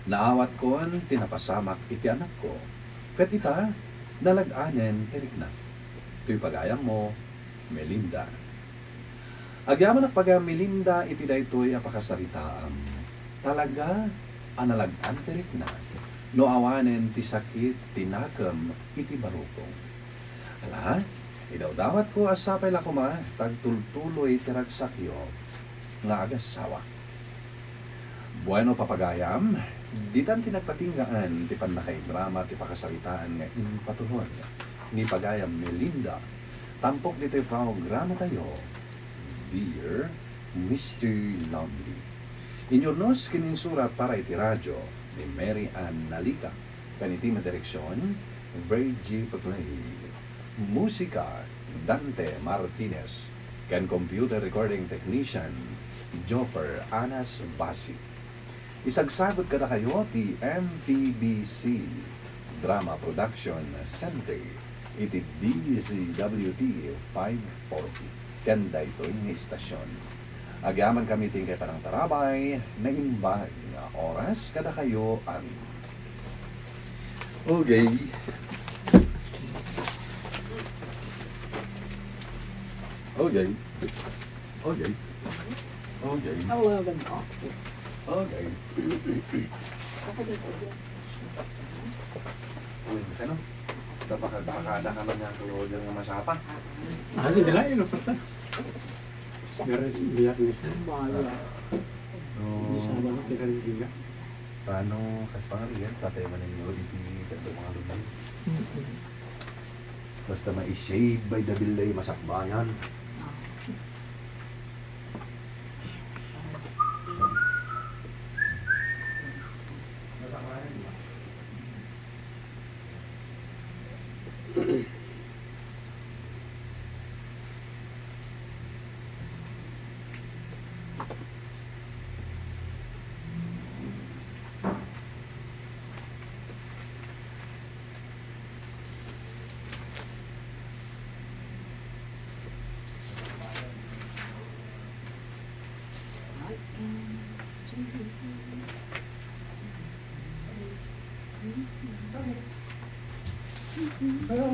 Naawatkon ti napasamak iti anakko, ket ita, nalag-anen ti riknak. Toy pagayammo, Melinda. Agyamanak pagayam, Melinda, iti daytoy a pakasaritaam. Talaga a nalag-an ti riknak no awanen ti sakit ti nakem iti barukong. Ala, idawdawatko a sapay la koma ta agtultuloy ti ragsakyo nga agassawa. Bueno, papagayam, ditan ti nagpatinggaan ti pannakaidrama ti pakasaritaan nga impatulod ni pagayam Melinda tampok ditoy programatayo, Dear Mister Lumley. Inyurnos ken insurat para iti radio ni Mary Ann Nalica. Ken iti madireksion, Virgie Paclay. Musika, Dante Martinez. Ken computer recording technician, Joffer Anas Basi. Isagsagut kadakayo ti M P B C Drama Production Center iti D Z W T five forty ken daytoy nga istasyon. Agyamankami ti inkay panangtarabay, naimbag nga oras kadakayo amin. Okay. Okay. Okay. Okay. Eleven o'clock. Okay. Uy, ano? Kapag-, pakada ka man nga, Claudia, nga masapa. Ah, sige lang, yun, basta. Biyernes, Biyernes na. Bahala. Ah. Hindi siya naman, teka rin, higa. Paano, kas pangarigan, sa tayo man ninyo, iti, tayo mga luman. Mm-mm. Basta ma-save by the bill ay masakbayan. Ah.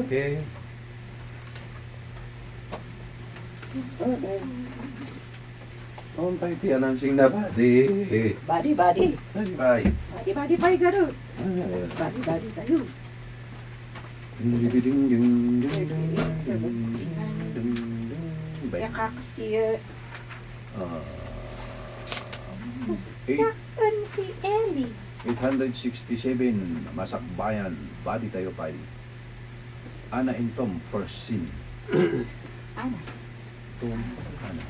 Okay. Okay. Umpay ti announcing na, buddy. Buddy, buddy. Buddy, buddy. Buddy, buddy, pay garo. Ah. Buddy, buddy tayo. Ding, ding, ding, ding, ding, ding, ding, ding, ding. Siya kaksi, eh. Ah. Eight. Sakpan si Ellie. Eight hundred sixty-seven, masakbayan, buddy tayo pay. Ana intom, first scene. Ana. Tom, ana.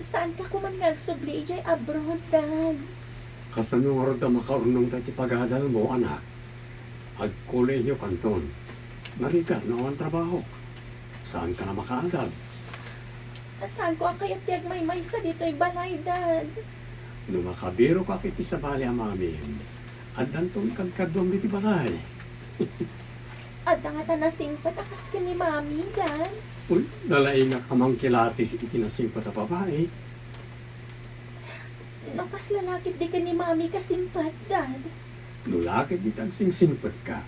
Saan ka kuman nga agsubli idiay abroad, Dan? Kasano ngarud a makaurnongka iti pagadalmo, anak? Agkolehiokon. Narigat no awan trabahok. Saankan a makaadal. Saanko a kayat ti agmaymaysa ditoy balay, Dad. No makabiroka iti sabali a mamim, addanto ikadkaduam ditoy balay. Adda ngata nasingpet a kas ken ni Mami, Dad? Uy, nalaingak a mangkilatis iti nasingpet a babai. No kasla la ketdi ken ni Mami kasingpet, Dad. No la ketdi ta agsingsingpetka,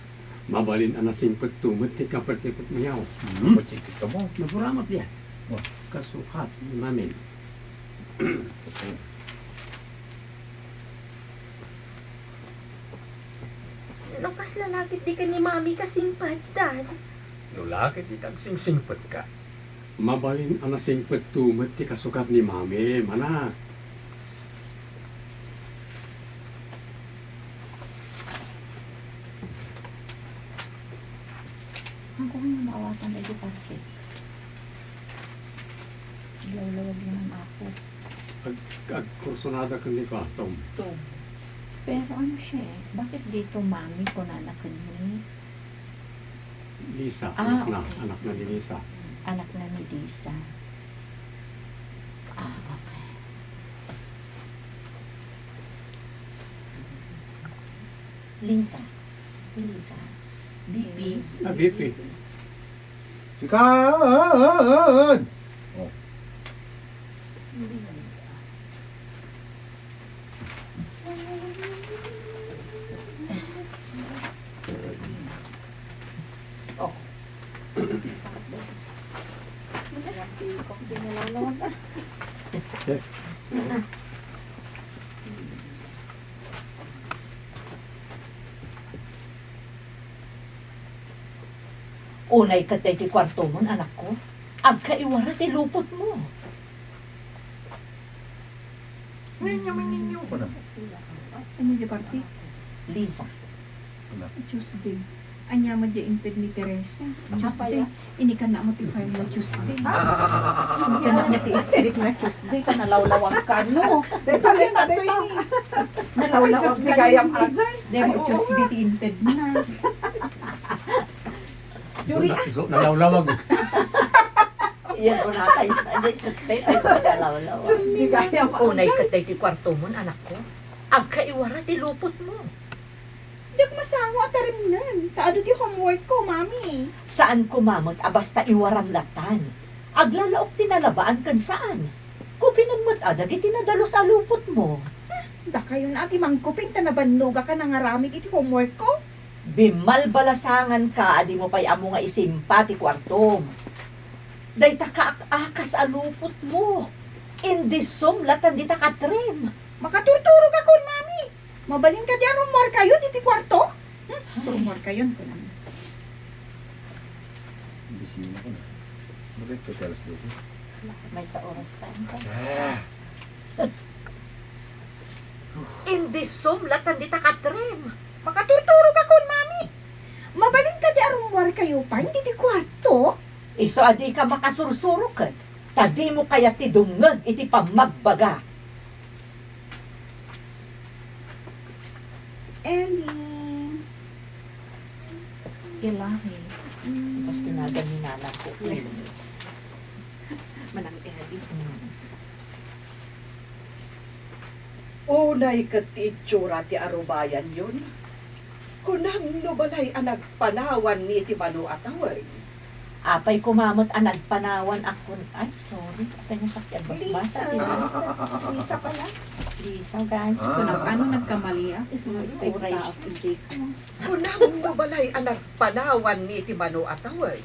mabalin a nasingpetto met ti kapertipetmo. Hmm? Matikit ka mo. Naburamat ya. Oh. Kasukat ni Mami. No kasla la ketdi ken ni Mami kasingpet, Dad. No la ketdi ta agsingsingpetka, mabalin a nasingpetto met ti kasukat ni Mami, anak. Ang kuwan nga maawatan na iti parke. Lawlawag naman ako. Ag-, agkursunada ken ni Tom. Tom. Pero ano siya eh? Bakit dito, Mami, kunana ken ni Lisa, ah, anak na, okay. Anak na ni Lisa. Anak na ni Lisa. Ah, okay. Lisa. Lisa. B P. Ah, B P. Sikan! Oh. Oh. Unay ket daytoy kuartomon, anakko. Agkaiwara ti lupotmo. Ngayon niya maninyo ko na. Ano di party? Lisa. Ano? Tuesday. Anya met di inted ni Teresa. Tuesday. Ini ka na mo ti fire na Tuesday. Ini ka na mo ti spirit na Tuesday. Ka nalawlawag ka, no? Deta, deta, deta. Nalawlawag ka, no? Demo Tuesday ti inted na. Sorry, ah. So, nalawlawag. Iyan ko natay. Ano, Tuesday, ay, sa kalawlaw. Tuesday, kaya mo. Unay ket daytoy kuartomon, anakko. Agkaiwara ti lupotmo. Diak masango a tarimnen. Ta adu ti homework ko, Mami. Saan ko mamet a basta iwaram latan. Aglalaok ti nalabaan ken saan. Kupinen met a dagiti nadalus a lupotmo. Dakayo na agi mangkupin ta nabannogak a nangaramid iti homework ko. Bimmalbalasanganka a dimo pay ammo nga isimpa ti kuartom. Dayta kaak-akas a lupotmo. Indisom latan dita katrem. Makaturturogakon, Mami. Mabalin kadi a rummuarkayo diti kuarto? Hmm? Rummuarkayon, kunam. Busina ko na. Bakit ko alas dose? Maysa oras pa. Ah! Indisom latan dita katrem. Makaturturogakon, Mami. Mabalin kadi a rummuarkayo pay diti kuarto? Isu a dika makasursuroket, ta dimo kayat ti dumngeg iti pammagbaga. Ellie. Ilahi. Mm. Tapos tinagan ni nanang ko, Ellie. Manang Ellie. Mm. Unay ket ti itsura ti arubayanyon. Kunam no balay a nagpanawan iti mano a tawen. Apay koma met a nagpanawan a kun-, ay, sorry. Apay nga siak ti agbasbasa, Lisa. Lisa. Lisa pala. Lisa, gani. Ah. Kunam, ano nagkamaliak? Isu nga style. Uray. Tao ti Jake mo. Kunam no balay a nagpanawan iti mano a tawen.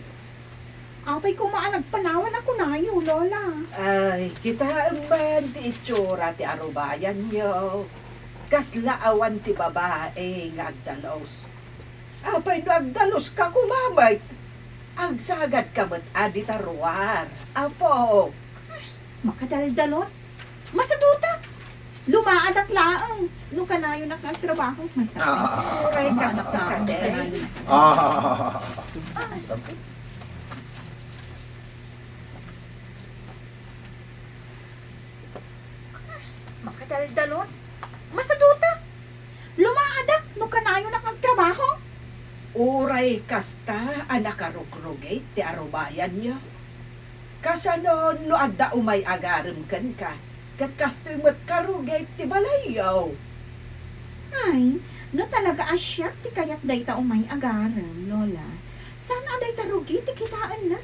Apay koma a nagpanawan a kunayo, Lola? Ay, kitaem man ti itsura ti arubayanyo. Kasla awan ti babai nga agdalus. Apay no agdaluska koma met? Agsagadka met a dita ruar, apok. Makadaldalos? Masadutak! Lumaadak laeng no kanayonak nga agtrabaho. Masakit. Ah. Uray kasta kadi. Ah. Makadaldalos? Masaduta. Lumaadak no kanayonak agtrabaho. Uray kasta a nakarugrugit ti arubayanyo. Kasano no adda umay agarem kenka, ket kastoy met karugit ti balayyo? Ay, no talaga a siak ti kayat dayta umay agarem, Lola, saan a dayta rugi ti kitaenna?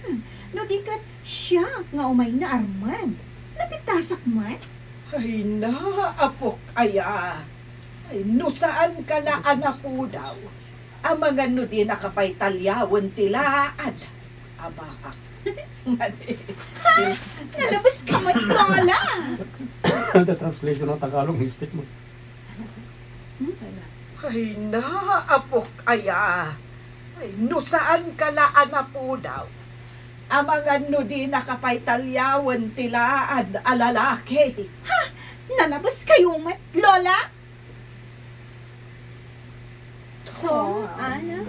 No di ket siak nga umay naarmed, napitasak met? Ay na, apok aya. Ay, no saanka la a napudaw, amangan no dinaka pay taliawen ti laad a baak. Nalabas ka met, Lola! The translation ng Tagalog, mistake mo. Ay na, apok aya. Ay, no saanka la a napudaw, amangan no dinaka pay taliawen ti laad a lalaki. Ha! Nalabas kayo met, Lola? So, Ana?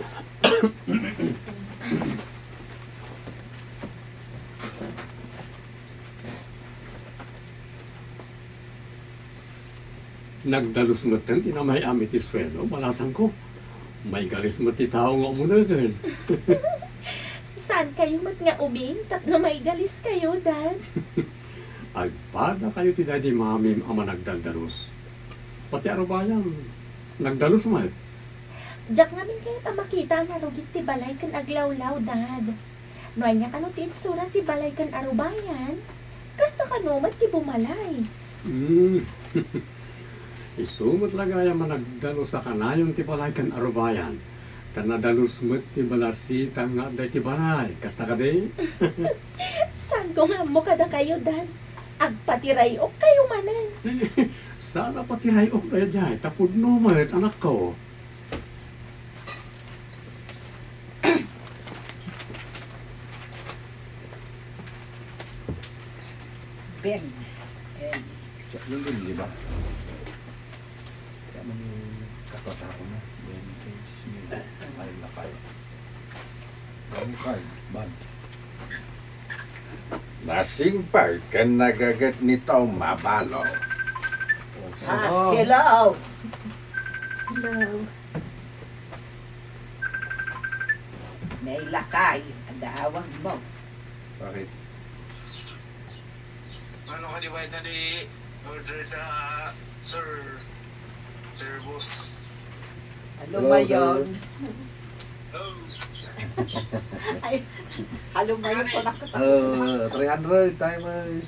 Nagdalus metten ti namay-am iti suelo, balasangko. Maigalis met ti tao nga umunegen. Saan kayo met nga ubing tapno maigalis kayo, Dad? Agpada kayo ti daydi mamim a managdaldalus. Pati arubayam, nagdalus met. Diak ngamin kayat a makita a narugit ti balay ken aglawlaw, Dad. No ania kano ti itsura ti balay ken arubayan, kasta kano met ti bumalay. Hmm. Isu met la gayam a nagdalus a kanayon ti balay ken arubayan, ta nadalus met ti balasitang nga adda iti balay. Kasta kadi? Saanko nga ammo kadakayo, Dad. Agpatiray-ok kayo manen. Saan a patiray-ok daydiay, ta pudno met, anakko. Ben. Eh. Sa, yun din, di ba? Kaya man yung kakatao na. Ben, is, may, ay, lakay. Lakay, ban. Nasingpet ken nagaget ni Tom a balo. Ah, hello. Hello. Nay lakay, adda awag mo. Bakit? Ano ka di ba ito ni order na, sir? Sir boss. Hello, Mayon. Hello. Ay, hello, Mayon po nakita. Uh, three hundred times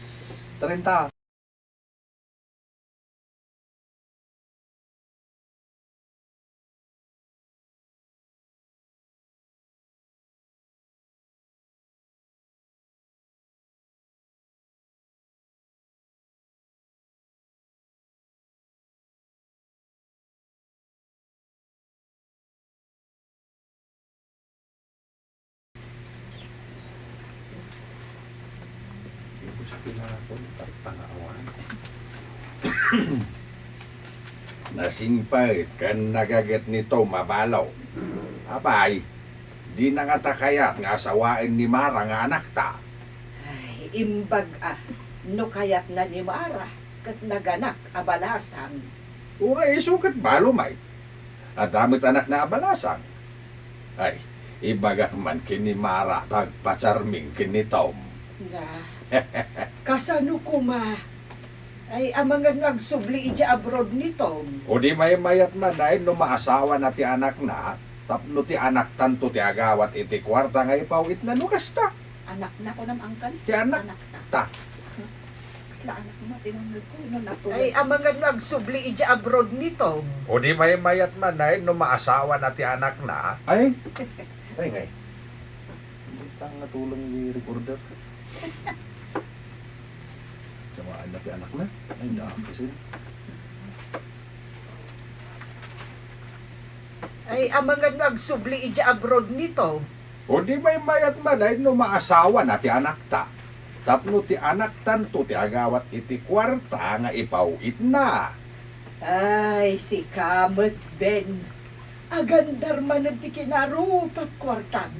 thirty. Nasingpet ken nagaget ni Tom a balo. Apay, dina ngata kayat nga asawaen ni Mara nga anakta? Ay, imbag a, no kayatna ni Mara ket naganak a balasang. Uray isu ket balo met. Adda met anakna a balasang. Ay, ibagak man ken ni Mara ta agpacharming ken ni Tom. Nga, kasano koma? Ay, amangan no agsubli idiay abroad ni Tom. O di maymayat man, ay, no maasawana ti anakna, tapno ti anaktanto ti agawat iti kuarta nga ipaw-itna no kasta. Anakna, kunam, angkan? Ti anak. Anakta. Ta. Kasla anak mo, tinungod ko, no, natulog. Ay, amangan no agsubli idiay abroad ni Tom. O di maymayat man, ay, no maasawana ti anakna. Ay, ay, ngay. Hindi ka nga tulong di recorder. Samaan na ti anakna. Ay, daan kasi. Ay, amangan no agsubli idiay abroad ni Tom. O di maymayat man, ay, no maasawana ti anakta. Tapno ti anaktanto ti agawat iti kuarta nga ipaw-itna. Ay, sika met, Ben. Agandar manen ti kinarupat kuartam.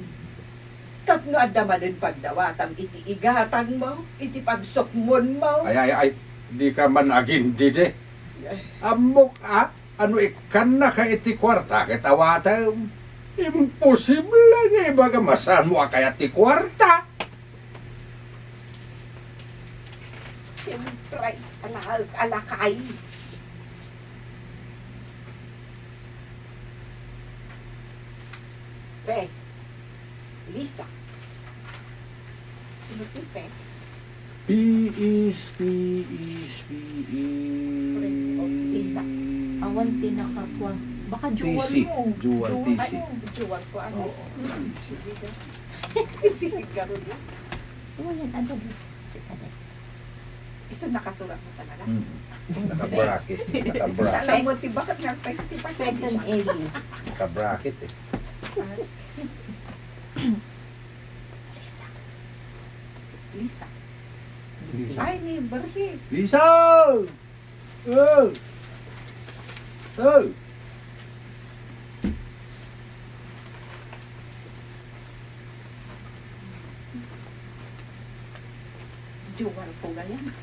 Tapno adda manen pagdawatam iti igatangmo, iti pagsukmonmo. Ay, ay, ay, di ka man agindidi. Ammok a, ano ikkannaka iti kuarta ket awatem. Imposible nga ibaga masanmo a kayat ti kuarta. Siyempre, ala-, alakay. Fe. Lisa. Sino ti Fe? P is, P is, P is. Lisa. Awan ti nakakuan. Baka T C. Jowa mo. Jowa, Jowa, T C. Ano? Jowa ko, ano? Oo, T C. Sige ka ron. Ano yan? Ano? Si Adet. Isu nakasurat mo talaga? Mm. Naka-bracket. Naka-bracket. Alam mo, ti bakit nga ang price, ti bakit? Fed and Ellie. Naka-bracket eh. Lisa. Lisa. Lisa. Ay, ni Berhe. Lisa! Oh! Oh! Dual ko ganyan.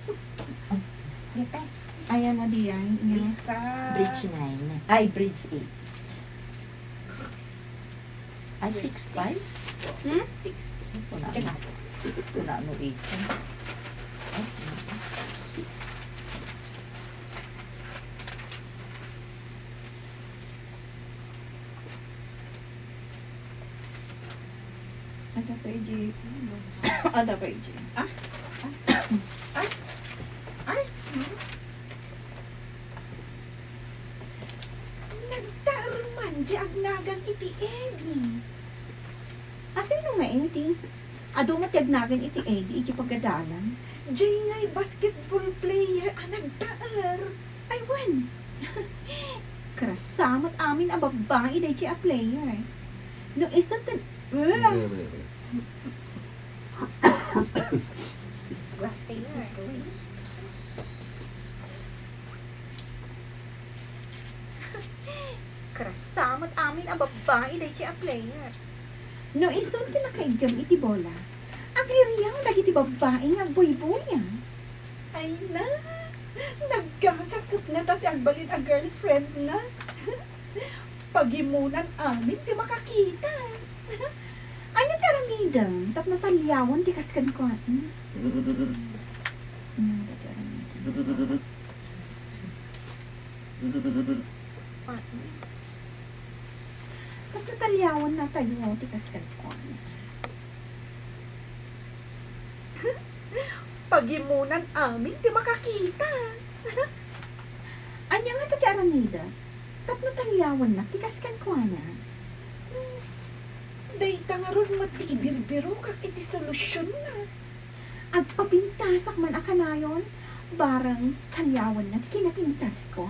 Ayan na diay, nga. Isa. Bridge nine. Ay, bridge eight. Six. Ay, six five? Hmm? Six. Ay, kuna-, kuna-, kuna-, no, eight. Ay, six. Ada pa, A J. Ada pa, A J. Ah? Ah? Ay? Hmm? Nagtaer man di agnagan iti Eddie. Asino nga Eddie? Adu met ti agnagan iti Eddie iti pagadalan. Jay ngay basketball player a nagtaer. Ay, wen. Krasa met amin a babbai daydi a player. No isu ti, Krasa met amin a babbai daydi a player. No isu ti nakaiggem iti bola, agririaw dagiti babbai nga agbuybuya. Ay na, nagkasa ket nata ti agbalin a girlfriend na. Pagimunan amin ti makakita. Ania ti aramidem tapno taliawen ti kas kenkuana? Ania ti aramidem? Tapno taliawen natayo ti kas kenkuana. Pagimunan amin ti makakita. Ania ngata ti aramidek tapno taliawennak ti kas kenkuana? Dayta ngarud met ti ibirbirokak iti solusionna. Agpapintasak man a kanayon, bareng taliawenna ti kinapintasko.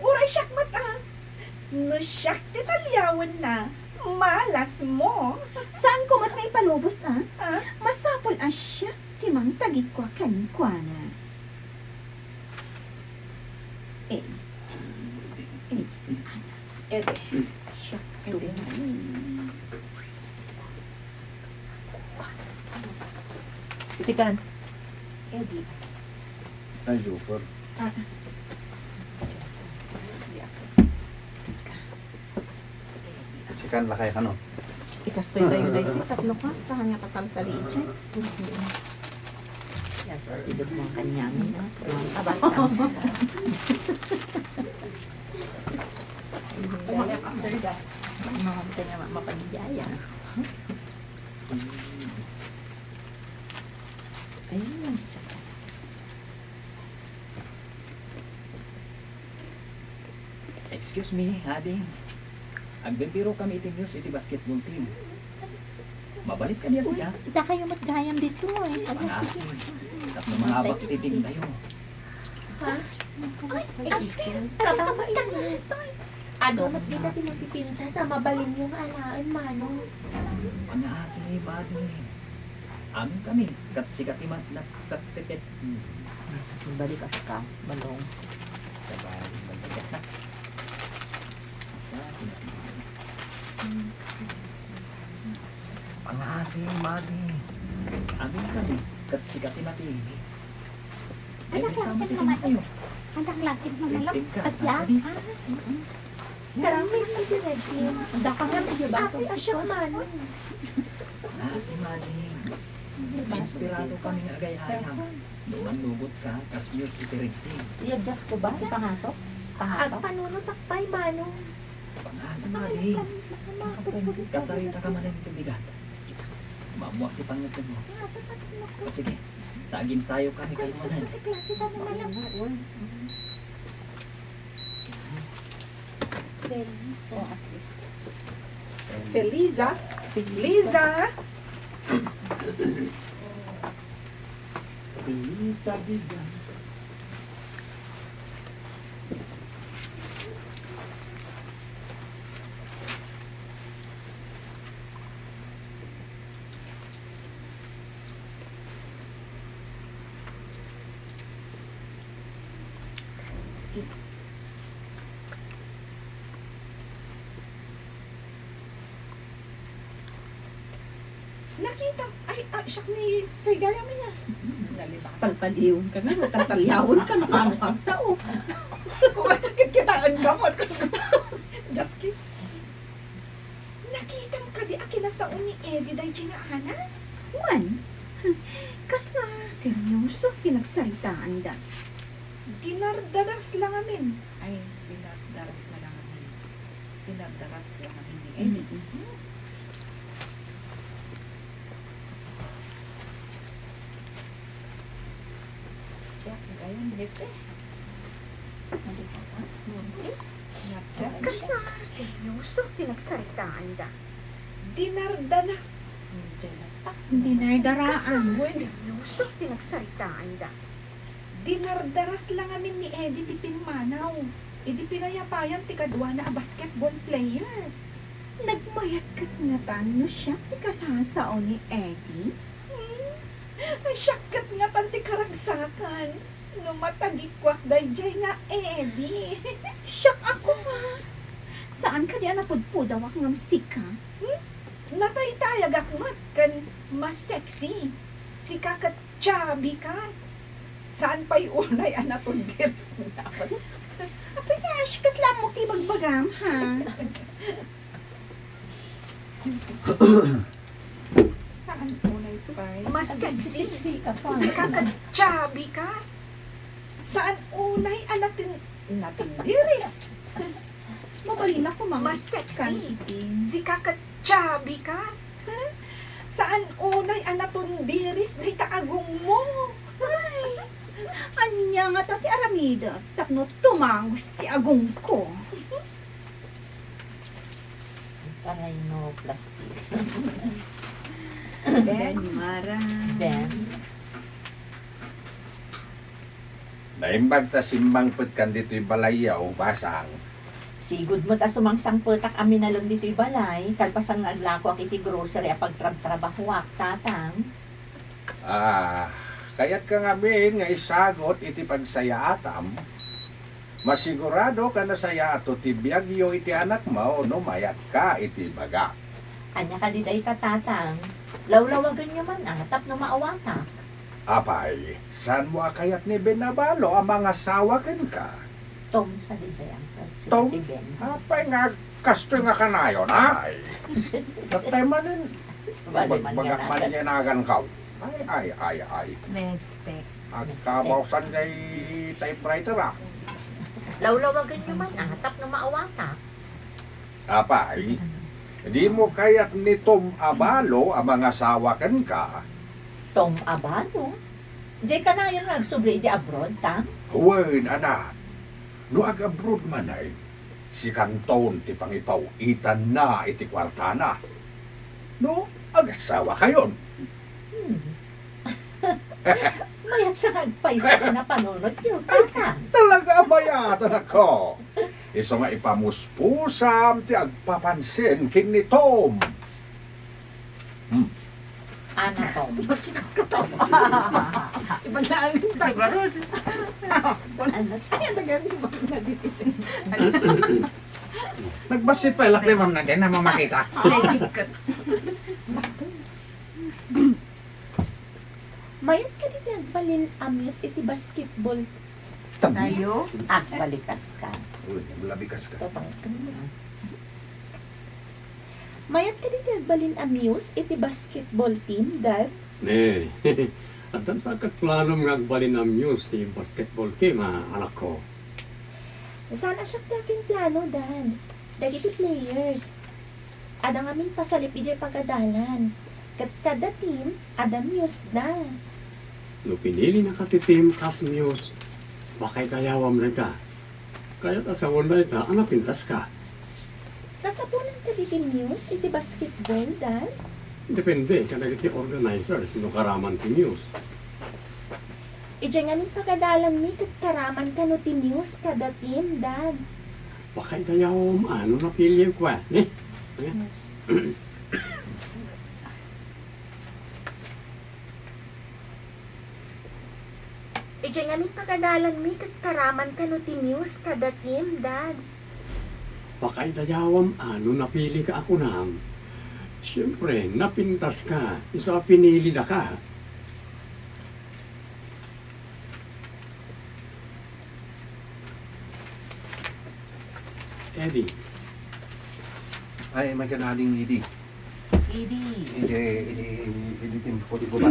Uray siak met a. No siak ti taliawenna, malasmo. Saanko met nga ipalubos a? Ah? Masapul a siak ti mangtagikua kenkuana. Eh, eh, Ede. Siak, Ede. Sikan. Ede. Ay, joker. Ah. Sikan, lakay kano. Ikastoy tayo daytoy, tapno ka, tahan nga kasalsali iti. Yes, asidok mo kanya, no? Abasa. Umayak after that. Mga kanya ma-, mapagidaya. Ayun. Excuse me, ading. Agbirbiro kami iti news iti basketball team. Mabalit kadi a sika? Uy, dakayo met gayam ditoy. Ay, sige. Pangasi. Tapno mangabak ti team tayo. Ha? Ay, ay, ay, ay, ay, ay, ay. Adu met dita ti nagpipintas a mabalinyo nga alaen, Manong. Pangasi, buddy. Amin kami, ket sika ti ma-, nagkateket. Hmm. Balikas ka, Manong. Sabay, balikas na. Pangasi, buddy. Amin kami, ket sika ti napili. Anak lang, saan naman? Kayo. Anta klase nga manok? Tigka, Asya? Adi. Ah. Karami iti Regine. Daka nga iti Ate, asya man. Ah, si Manny. Inspirado kami nga agay-ayam. No mannugot ka, kas muse iti Regine. I-adjust ko ba? Ipangato? Pangato? Agpanunotak pay, Manong. Ah, si Manny. Kasarita ka manen iti bigat. Maammoak ti pangngetenmo. Ah, sige. Ta aginsayo kami kano manen. Iti klase ta naman. Felisa. Oh, at least. Felisa? Felisa. Felisa. Felisa Bigan. Nakita, ay, ah, siak ni Fay gayam niya. Palpaliwka nga, tatalyawan ka, no, paano kang sao? Kung ano, kitkitaan ka mo. Just kidding. Nakitam kadi a kinasao ni Eddie daydiay nga anak? Wen, kasla seryoso ti nagsaritaanda. Dinardaras la ngamin. Ay, dinardaras na la ngamin. Dinardaras la ngamin ni Eddie. Mm-mm. Hmm. Siak, gayon, hepe. Ano ka pa? Hepe? Napda. Kasla seryoso ti nagsaritaanda. Dinardanas. Diyan na ta. Dinardaraan. Kasla seryoso ti nagsaritaanda. Dinardaras la ngamin ni Eddie ti pimmanaw idi pinayapayan ti kaduana a basketball player. Nagmayat ket ngatan no siak ti kasasao ni Eddie? Hmm? Ay, siak ket ngatan ti karagsakan no matagikuak daydiay nga Eddie. Siak a koma. Saan kadi a napudpudawak ngem sika? Hmm? Nataytayagak met ken mas sexy. Sika ket chubby ka. Saan pay unay a natundiris na. Apay, Nash, kasla mo ti bagbagam, ha? Saan unay pay? Mas sexy. Sexy ka pa. Sika ket chubby ka. Saan unay a natin-, natindiris? Mabalin ako, Ma'am. Mas sexy. Kan itin. Sika ket chubby ka. Saan unay a natundiris dayta agongmo? Ay, ania ngata ti aramidek tapno tumangos ti agongko? Para no plastic. Ben, Mara. Ben. Naimbag ta simmangpetkan ditoy balayyo, Basang. Sigud met a sumangsangpetak a minalem ditoy balay, kalpasan nga aglakoak iti grocery a pagtrabtrabahoak, Tatang. Ah, kayatka ngamin nga isagut iti pagsayaatam? Masigurado a nasayaato ti biagyo iti anakmo no mayatka iti ibagak. Ania kadi dayta, Tatang? Lawlawagenyo man, a, tapno maawatak. Apay, saanmo a kayat ni Ben Abalo a mangasawa kenka? Tom, sadiay, Uncle. Si Tom? Ate Ben. Apay nga, kastoy nga kanayon, ay. Natay manen. Sabali man nga nagan. Bagbagak man nga nagankaw. Ay, ay, ay, ay. Mistake. Agkabaw san jay typewriter, a. Lawlawagenyo man, a, tapno maawatak. Apay, dimo kayat ni Tom Abalo a mangasawa kenka? Tom Abalo? Jay kanayon nga agsubli idiay abroad, Tang? Wen, anak. No ag-abroad manen, sikanton ti pangipaw-itanna iti kuartana. No, agasawakayon. Hmm. Mayat sa nga agpayso a napanunotyo, Tatang. Talaga a mayat, anakko. Isu nga ipamuspusam ti agpapansin ken ni Tom. Hmm. Ana, Tom. Ibang na ang Siguro. Wala. Ano? Ay, ang tagal ni Ma'am Nadine. Nagbassit pay laeng ni Ma'am Nadine a mamakita. Ay, ikat. Mayat kadi ti agbalin a muse iti basketball Tayo, agbalikas ka. Uy, agbalikas ka. Mayat kadi ti agbalin a Muse iti basketball team, Dad? Ne, addan sa ket planom nga agbalin a Muse ti basketball team, a, anakko. Saan a siak ti akin plano, Dad. Dagiti players, adda ngamin pasalip idiay pagadalan. Ket kada team, adda Muse da. No pinilinaka ti team kas Muse, baka idayawam dayta. Kayat a sawen dayta a napintaska. Kasapulan kadi ti Muse iti basketball, Dad? Depende kadagiti organizers no karaman ti Muse. Idiay ngamin pagadalanmi ket karaman kano ti Muse kada team, Dad. Baka idayawam a no napilienka, ne? Muse. Idiay ngamin pagadalanmi ket karaman kano ti Muse kada team, Dad. Baka idayawam a no napilika a kunam. Siempre, napintaska, isu a pinilidaka. Eddie. Ay, maganading Eddie. Idi. Idi, idi, idi, idi, tim-, pudi ko ba?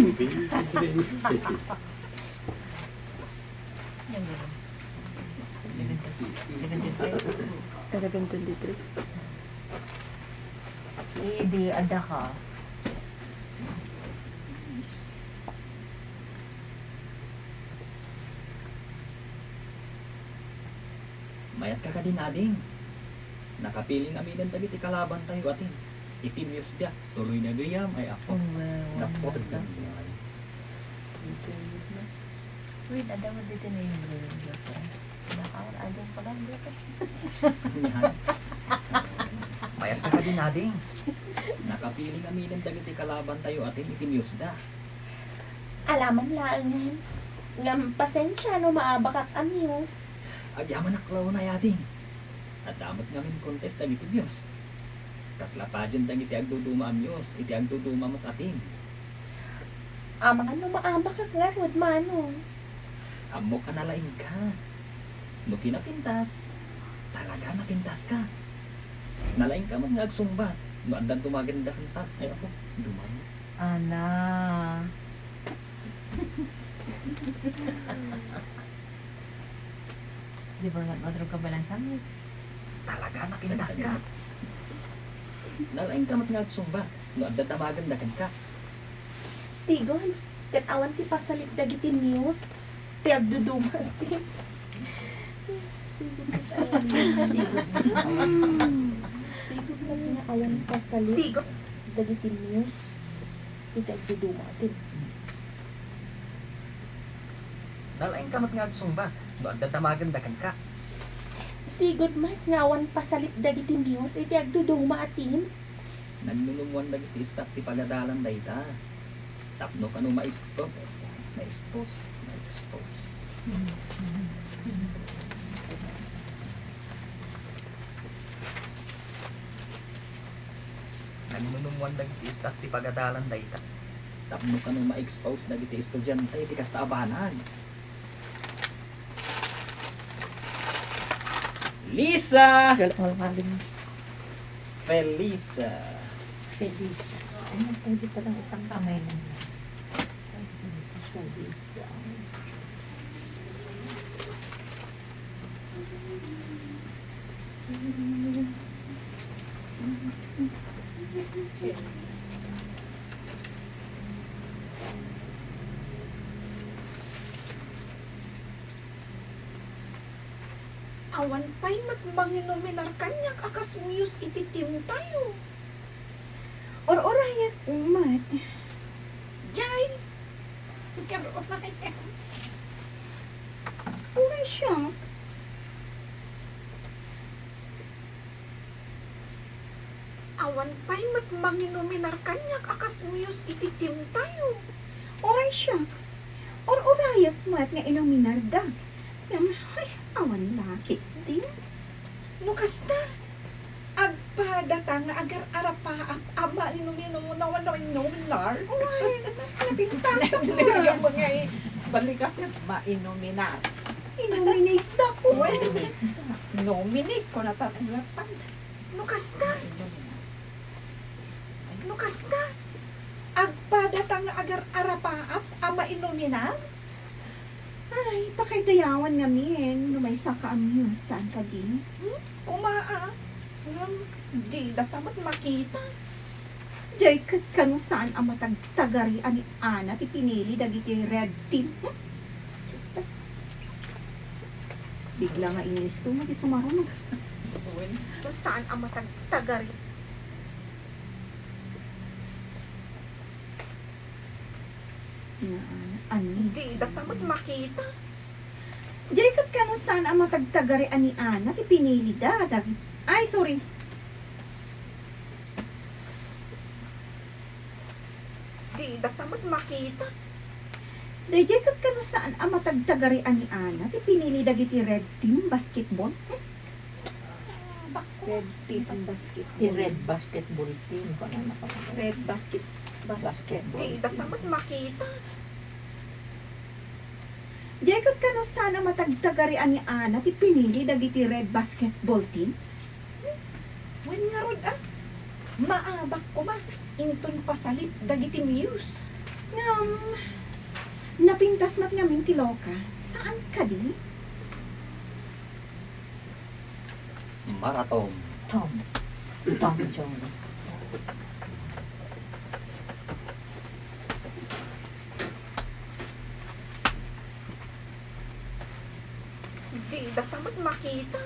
Eleven twenty-three. Idi, adda ka. Mayat ka kadin, ading. Nakapili ngamin dagiti kalabantayo a team. Iti Muse da, tuloy na gayam ay apo. Napot gayam. Wait, adda mo dito na yung girl, girlfriend. Nakaon, ading ko lang, girlfriend. Mayat ka kadin, ading. Nakapili ngamin dagiti kalabantayo a team iti Muse da. Alaman laengen. Ngem pasensia no maabakak a Muse. Agyamanak laeng a ading. Adda met ngamin contest dagiti Muse. Kasla pageant dagiti agduduma a Muse iti agduduma met a team. Amangan no maabakak ngarud, Manong. Ammok a nalaingka. No kinapintas, talaga napintaska. Nalaingka met nga agsungbat no adda dumagen dakenta. Ay, apo, dumagen. Ana. Di ba nagmadrog ka balang sangit? Talaga, napintaska. Nalaingka met nga agsungbat no adda damagen dakenta. Sigud, ket awan ti pasalip dagiti Muse ti agduduma ti. Sigud met awan. Sigud met nga awan pasalip dagiti Muse iti agduduma ti. Nalaingka met nga agsungbat no adda damagen dakenta. Sigud met nga awan pasalip dagiti Muse iti agduduma a team. Nagnunumoan dagiti staff ti pagadalan dayta. Tapno kano maistos, maistos, maistos. Nagnunumoan dagiti staff ti pagadalan dayta. Tapno kano ma-expose dagiti estudiante iti kasta a banag. Lisa! Gal-, gal-, galing. Felisa. Felisa. Ano, pwede palang isang kamay lang. Felisa. Awan pay met manginuminar kaniak a kas Muse iti team tayo. Or-orayek met. Jay! Or-orayek. Uray siak. Awan pay met manginuminar kaniak a kas Muse iti team tayo. Uray siak. Or-orayek met nga inuminardak. Ngem, ay, awan la ketdi. No kasta, agpadata nga agar-arapaap a mainuminum no awan la inuminar. Uray, napintasak mo. Nga i-, balikas nga mainuminar. Inuminate da ko. Well, nominate ko na talaga. No kasta, no kasta, agpada ta nga agar-arapaap a mainuminan? Ay, pakaidayawan ngamin no maysa ka a muse, saan kadi? Hmm? Kuma a, ngem dida ta met makita. Diay ket kano saan a matagtagarian ni Ana ti pinili dagiti red team? Hmm? Diyos ko. Bigla nga Ingles to, nga di sumaruno. Wen, so saan a matagtagari? Nga, ani? Dida ta met makita. Diay ket kano saan a matagtagarian ni Ana ti pinili da, dagit-, ay, sorry. Dida ta met makita. Daydiay ket kano saan a matagtagarian ni Ana ti pinili dagiti red team basketball? Hmm? Red team basket. Ti red basketball team, kung ano pa ba? Red basket, basket. Basketball team. Dida ta met makita. Diay ket kano saan a matagtagarian ni Ana ti pinili dagiti red basketball team? Wen ngarud, a, maabak koma inton pasalip dagiti muse. Ngem, napintas met ngamin ti loka. Saan kadi? Mara Tom. Tom. Tom Jones. Dida ta met makita.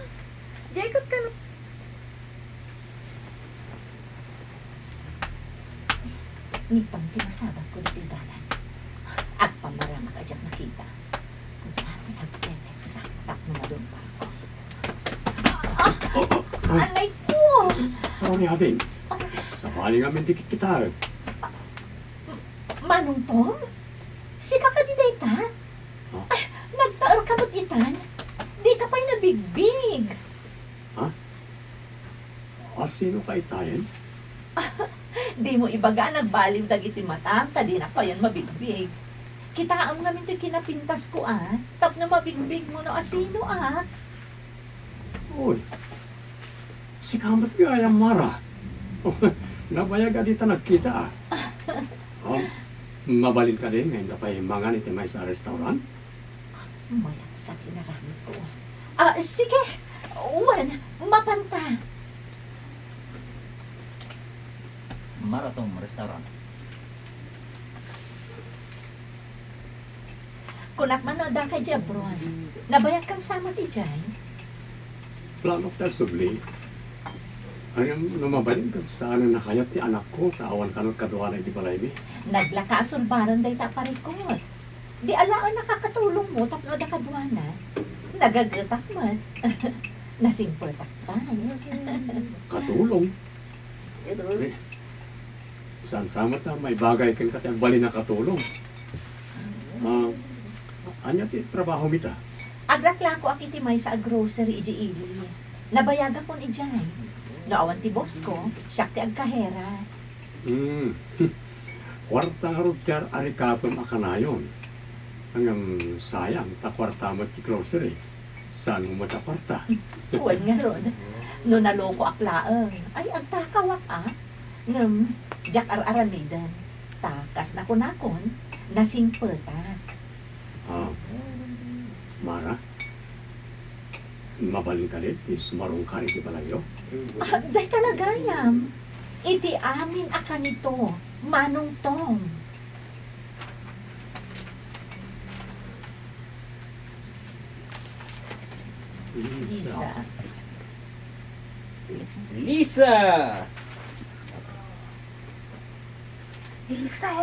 Diay ket kano. Ni Tom ti masabatko ditoy dalan. Agpamaramak a diak nakita. Kunana ti agteteksa tapno madungparko. Ah! Oh, oh, oh. Anay ko! Sorry, Ading. Ah. Sabali ngamin ti kitkitaek. Manong Tom? Sika kadi dayta? Ha? Ay, nagtaer ka met itan? Dika pay nabigbig. Ha? A, sino ka itayen? Dimo ibaga a nagbaliw dagiti matam, ta dinak payen mabigbig. Kitaem ngamin toy kinapintasko, a, tapno mabigbigmo no asino, a. Uy, sika met gayam, Mara. Nabayag a dita nagkita, a. O, mabalin kadi nga inta pay mangan iti maysa a restaurant? Mayat sa ti inaramidko. A, sige. Wen, mapanta. Mara Tom Restaurant. Kunak man no adda ka idiay abroad. Nabayagkan sa met idiay? Planok ti agsubli. Ngem no mabalin ket saan a nakayat ti anakko, ta awan kano kaduana iti balaymi. Naglaka a sulbaren dayta a parikut. Di alaen nakakatulongmo tapno adda kaduana. Nagagetak met. Nasimpetak pay. Katulong? Eh, saan sa met a maibagay kenka ti agbalin a katulong? A, ania ti trabahomi ita? Aglaklakoak iti maysa a grocery idiay ili. Nabayagakon idiay. No awan ti bossko, siak ti agkahera. Hmm. Kuarta ngarud ti ar-arikapem a kanayon. Ngem sayang ta kuarta met ti grocery. Saanmo met a kuarta? Wen ngarud, no nalokoak laeng, ay agtakawak a. Ngem diak ar-aramiden. Ta kas nakunakon, nasimpetak. A, Mara? Mabalin kadi ti sumarungkar iti balayyo? A, dayta la gayam. Iti amin a kanito, Manong Tom. Lisa. Lisa. Lisa. Lisa.